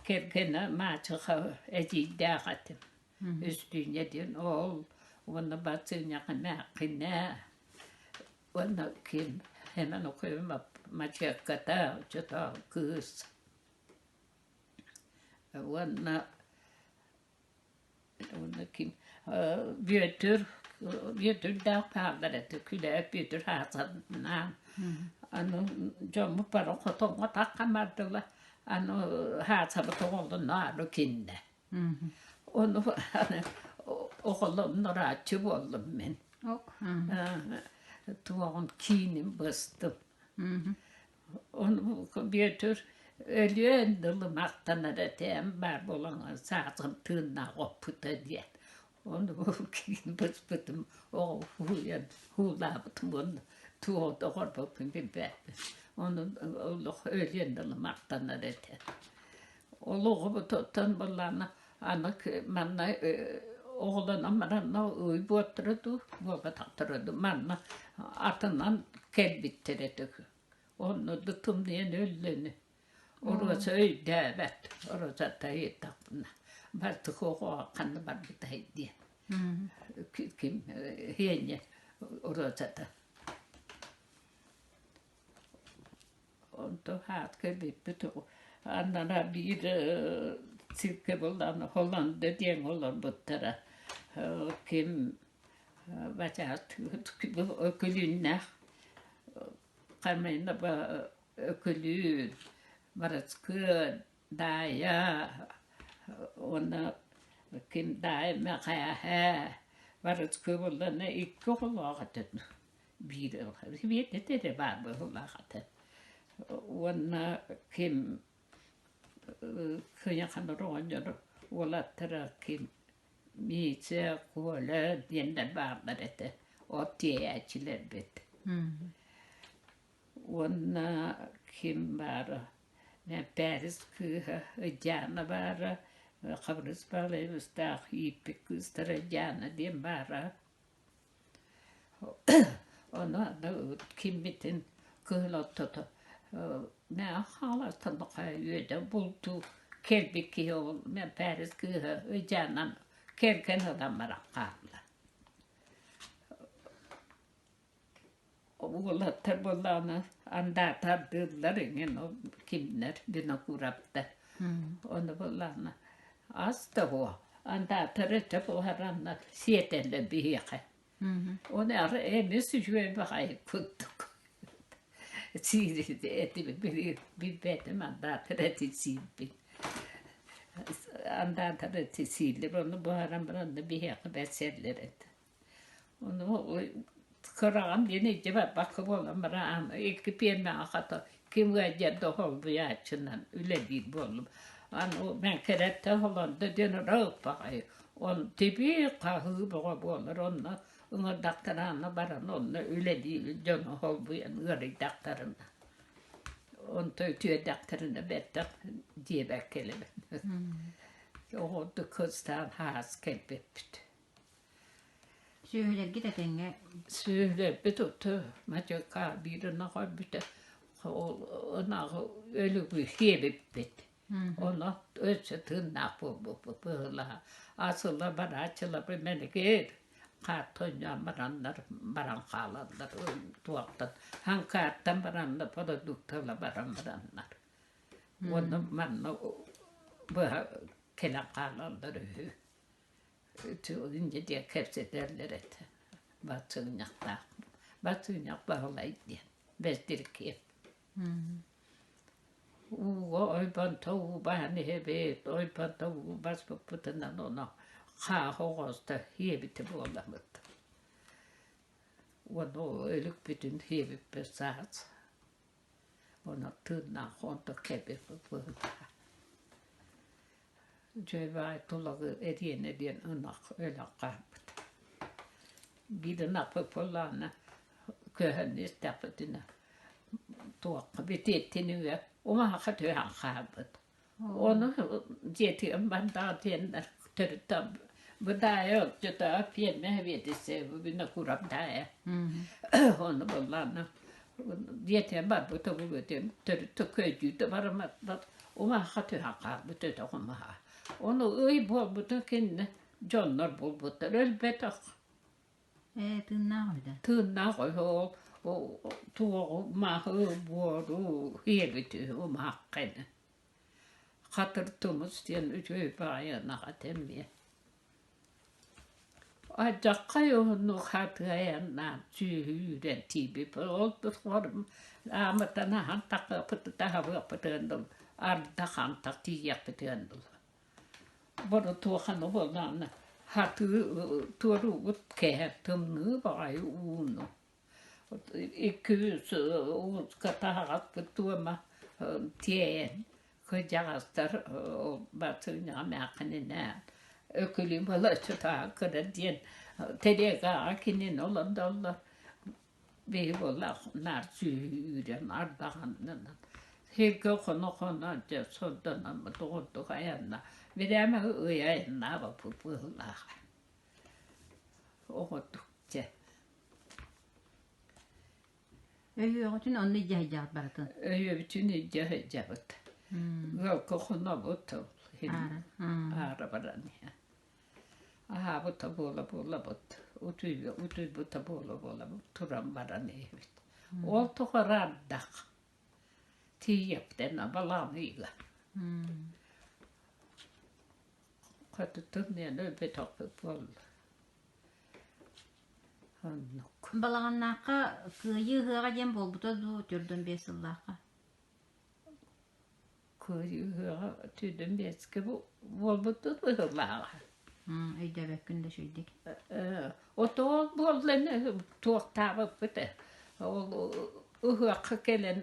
кэргэнэ Маачыха эдьиийдээх этим. Үстүүнньэ диэн ол уонна Бацыынньаҕа эмээххинэ уонна ким Эмэн Окуйумап мачыакката оччотооҕу кыыс уонна уонна ким Бүөтүр Бүөтүрдээх бааллар этэ Күлээп Бүөтүр Хаасанаан аны дьоммут бары хотоҥҥо таххан бардылар аны Хаасабыт оҕолоноору киннэ Ону аны оҕолоннорааччы буоллум мин. Туоҕум кииним быстым. Ону Бүөтүр өлүөн дылы махтанар этэ баар буолан саатым тыыннаах оппута диэн. Ону киин быспытым оҕо һууйан һуулаабытым уонна туох да оҥорбоппун билбэппин. Ону олох өлүөн дылы махтанар этэ. Олоҕубутуттан буоллаҕына аны манна оҕолонон баранна ый буоттара дуу, буолбатахтара дуу манна атынан кэлбиттэр этэ. Онно да тымныйан өллөнү. Оруоса өйдөөбөт, Розата ыйыттахпына бартык оҕо ханна барбытай диэн. Ким Хиэнньэ Розата. Онтон хаатка бүппүт аннара биир циркэ буоллаҕына Холланда диэн олорбуттара. Ким бачаат Өкүлүүннээх Хамайна Өкүлүүн, Барыскыан, Даайа уонна ким Даайа Мэхээһэ Барыскыа буоллаҕына икки оҕолоох этэ биир Сибиэтэ эрэ баар быһыылаах этэ уонна ким Кыйаханар оҕонньор уолаттара ким Митя, Коля диэннэр бааллар этэ от тиэйээччилэрбит Уонна ким баара Пээрис кыыһа Диана баара, Хабырыс Баалайбыстаах ииппит кыыстара Диана диэн баара. Ону аны киммитин кыһыл ортото мээ хаалартан үөдэ бултуу кэлбит киһи ол Пээрис кыыһа Дианан кэргэн ылан баран хаалла. Уолаттар буоллаҕына андаатардыыллар эҥин ол кимнэр Винокуровтар. Ону буоллаҕына ас да буо андаатар этэ буһараннар сиэтэллэр биһиэхэ. Ону ары эмис үчүгэй баҕайы курдук сиир этибит билбэтим андаатар эти сиирбин. Андаатар эти сииллэр ону буһаран баран да биһиэхэ бэрсэллэр этэ. Ону кыраҕам диэн илдьэ барбакка буолан баран икки пиэрмэҕэ хата ким ыалдьар да холбуйааччынан үлэлиир буоллум. Аны Мэҥкэрэттэн холондо диэн ырааппаҕай. Он тибии хаһыы бөҕө буолар онно ыҥырдахтарына баран онно үлэлии дьону холбуйан ыарыйдахтарына. Онто үтүөдэхтэринэ бэртэх диэбэккэ элэбин. Оҕордук кыстаан хаас кэлбиппит. Сүөһүлэргит этэҥҥэ Сүөһүлэрбит оту мадьыкаа биир ынах өлбүтэ. Ол ынаҕы өлүгү сиэбиппит. Ону өссө тыыннаах буолбуппут быһыылаах. Асыла барааччылар мэлигир хаартонньоон бараннар баран хаалаллар туохтан хаҥкааттан бараннар продуктала баран бараннар. Уонна манна быһа кэлэн хаалаллар үһү. Инньэ диэн кэпсэтэллэр этэ. Бацыынньахтаах. Бацыынньах Баһылай диэн Бэрдиркиэп. Ууга ойбонто уу баһан иһэбит, ойбонто уу баспыппытынан ону хааһы оҕоста сиэбитэ буоламмыт. Уонна ол өлүкпүтүн сиэбиппит саас. Ону тыыннаах онто кэлбиппит быһыылааҕа. Дьэ тулагы эриэнэ диэн ынах өлөн хаалбыт. Биир ынахпыт буоллаҕына көһөн истэхпитинэ туохха битиэттинигэр умаһахха түһэн хаалбыт. Ону дьиэтигэр бардаҕа диэннэр төрүт быдаайа отчутаа пиэрмэ сэбиэдиссэйэ Винокуров даайа. Ону буоллаҕына дьиэтигэр барбыта буолуо диэн төрүт көйдүү да бараммат умаһахха түһэн хаалбыт өтөх умаһа. Ону ый буолбутун кэннэ дьоннор булбуттар өлбөтөх. Ээ, тыыннаах үһү Тыыннаах үһү ол туоҕу маһы буору сиэбит үһү умаһахха ини. Хатыр тумус диэн үчүгэй баҕайы ынах этэ эмиэ. Алдьархай уһуннук хатыайаннаан сүөһү үүрэн тиийбиппит. Ол тухары аамытан аһан тахыаппыт таһабыаппытыгар дылы ардах антах тиийиэхпитигэр дылы. Боротуоханы буоллаҕына хатыы туоруубут кэһэр тымныы баҕайы ууну. Икки-үс ууска таһаҕаспыт туома тиэйэн кырдьаҕастар бассыынньаҕа эмээххининээн Өкүлүүм балаччытааҕы кыра диэн телегаҕа кинини олордоллор. Биһи буоллах наар сүөһү үүрэн ардаҕаннынан сиргэ хоно-хоно дьэ сордономмут оҕурдук айанна бирээмэ ый айаннаабаппыт быһыылааҕа. Оҕурдук дьэ. Өйүөҕүтүн онно илдьэ сылдьаҕыт барытын? Өйүөбүтүн илдьэ сылдьабыт. Ыалга хонобут Аара. Аара баран иһэн. Аһаабыта буола-буолабыт, утуйбута буола-буолабыт туран баран иһэбит. Ол тухары ардах тиийиэхтэн абалаан ыйга. Хотутун диэн өлбөтөхпүт буолла. Оннук. Балаҕаннаахха Кыайыы ыһыаҕа диэн буолбута дуу, 45 сыллаахха? Кыайыы түүнүн биэскэ буолбуттут быһыылааҕа. Өйдөөбөккүн да үчүгэйдик. Отоол буоллан туохтаабыппыт ол ыһыахха кэлэн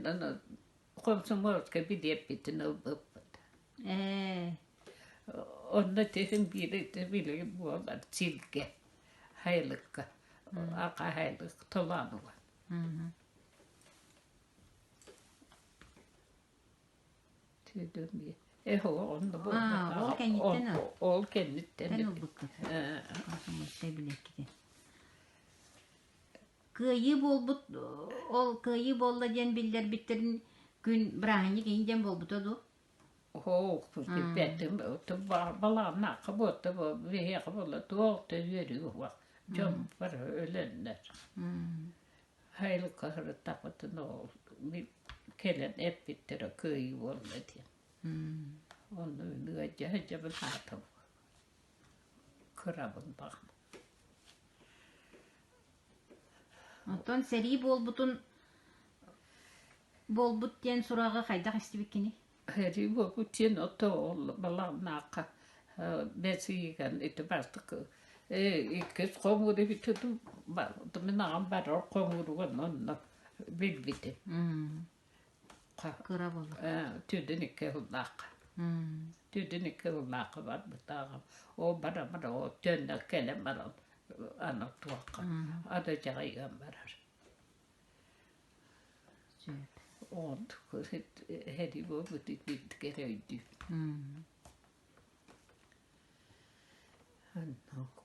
комсомольскай билиэппитин ылбыппыт. Ээ. Онно тиһин биир билигин буолар сиргэ хайылыкка аха хайылык толоонугар. Ол кэнниттэн Ол кэнниттэн ылбыккыт. Кыайыы буолбут ол кыайыы буолла диэн биллэрбиттэрин күн бырааһынньык иһин диэн буолбута дуу? Оһоох билбэтим балаҕаннаахха буолта биһиэхэ буолла туох да үөрүү суох дьон бары өлөннөр Хайылыкка сырыттахпытына ол кэлэн эппиттэрэ кыайыы буолла диэн. Онно ыалдьа сылдьабын аатым кырабын даҕаны. Оттон сэрии буолбутун буолбут диэн сураҕы хайдах истибиккиний? Сэрии буолбут диэн ото ол балаҕаннаахха бэс ыйыгар ити бастакы иккис хомуур эбитэ дуу мин аҕам барар хомууругар онно билбитим. Кыра буолла. Түүнүн икки сыллаахха. Түүнүн икки сыллаахха барбыта аҕам. Ол бара-бара ол төннө кэлэн баран аны туохха аны дьаҕайыан барар. Сэрии буолбут итинник эрэ өйдүүбүн. Оннук.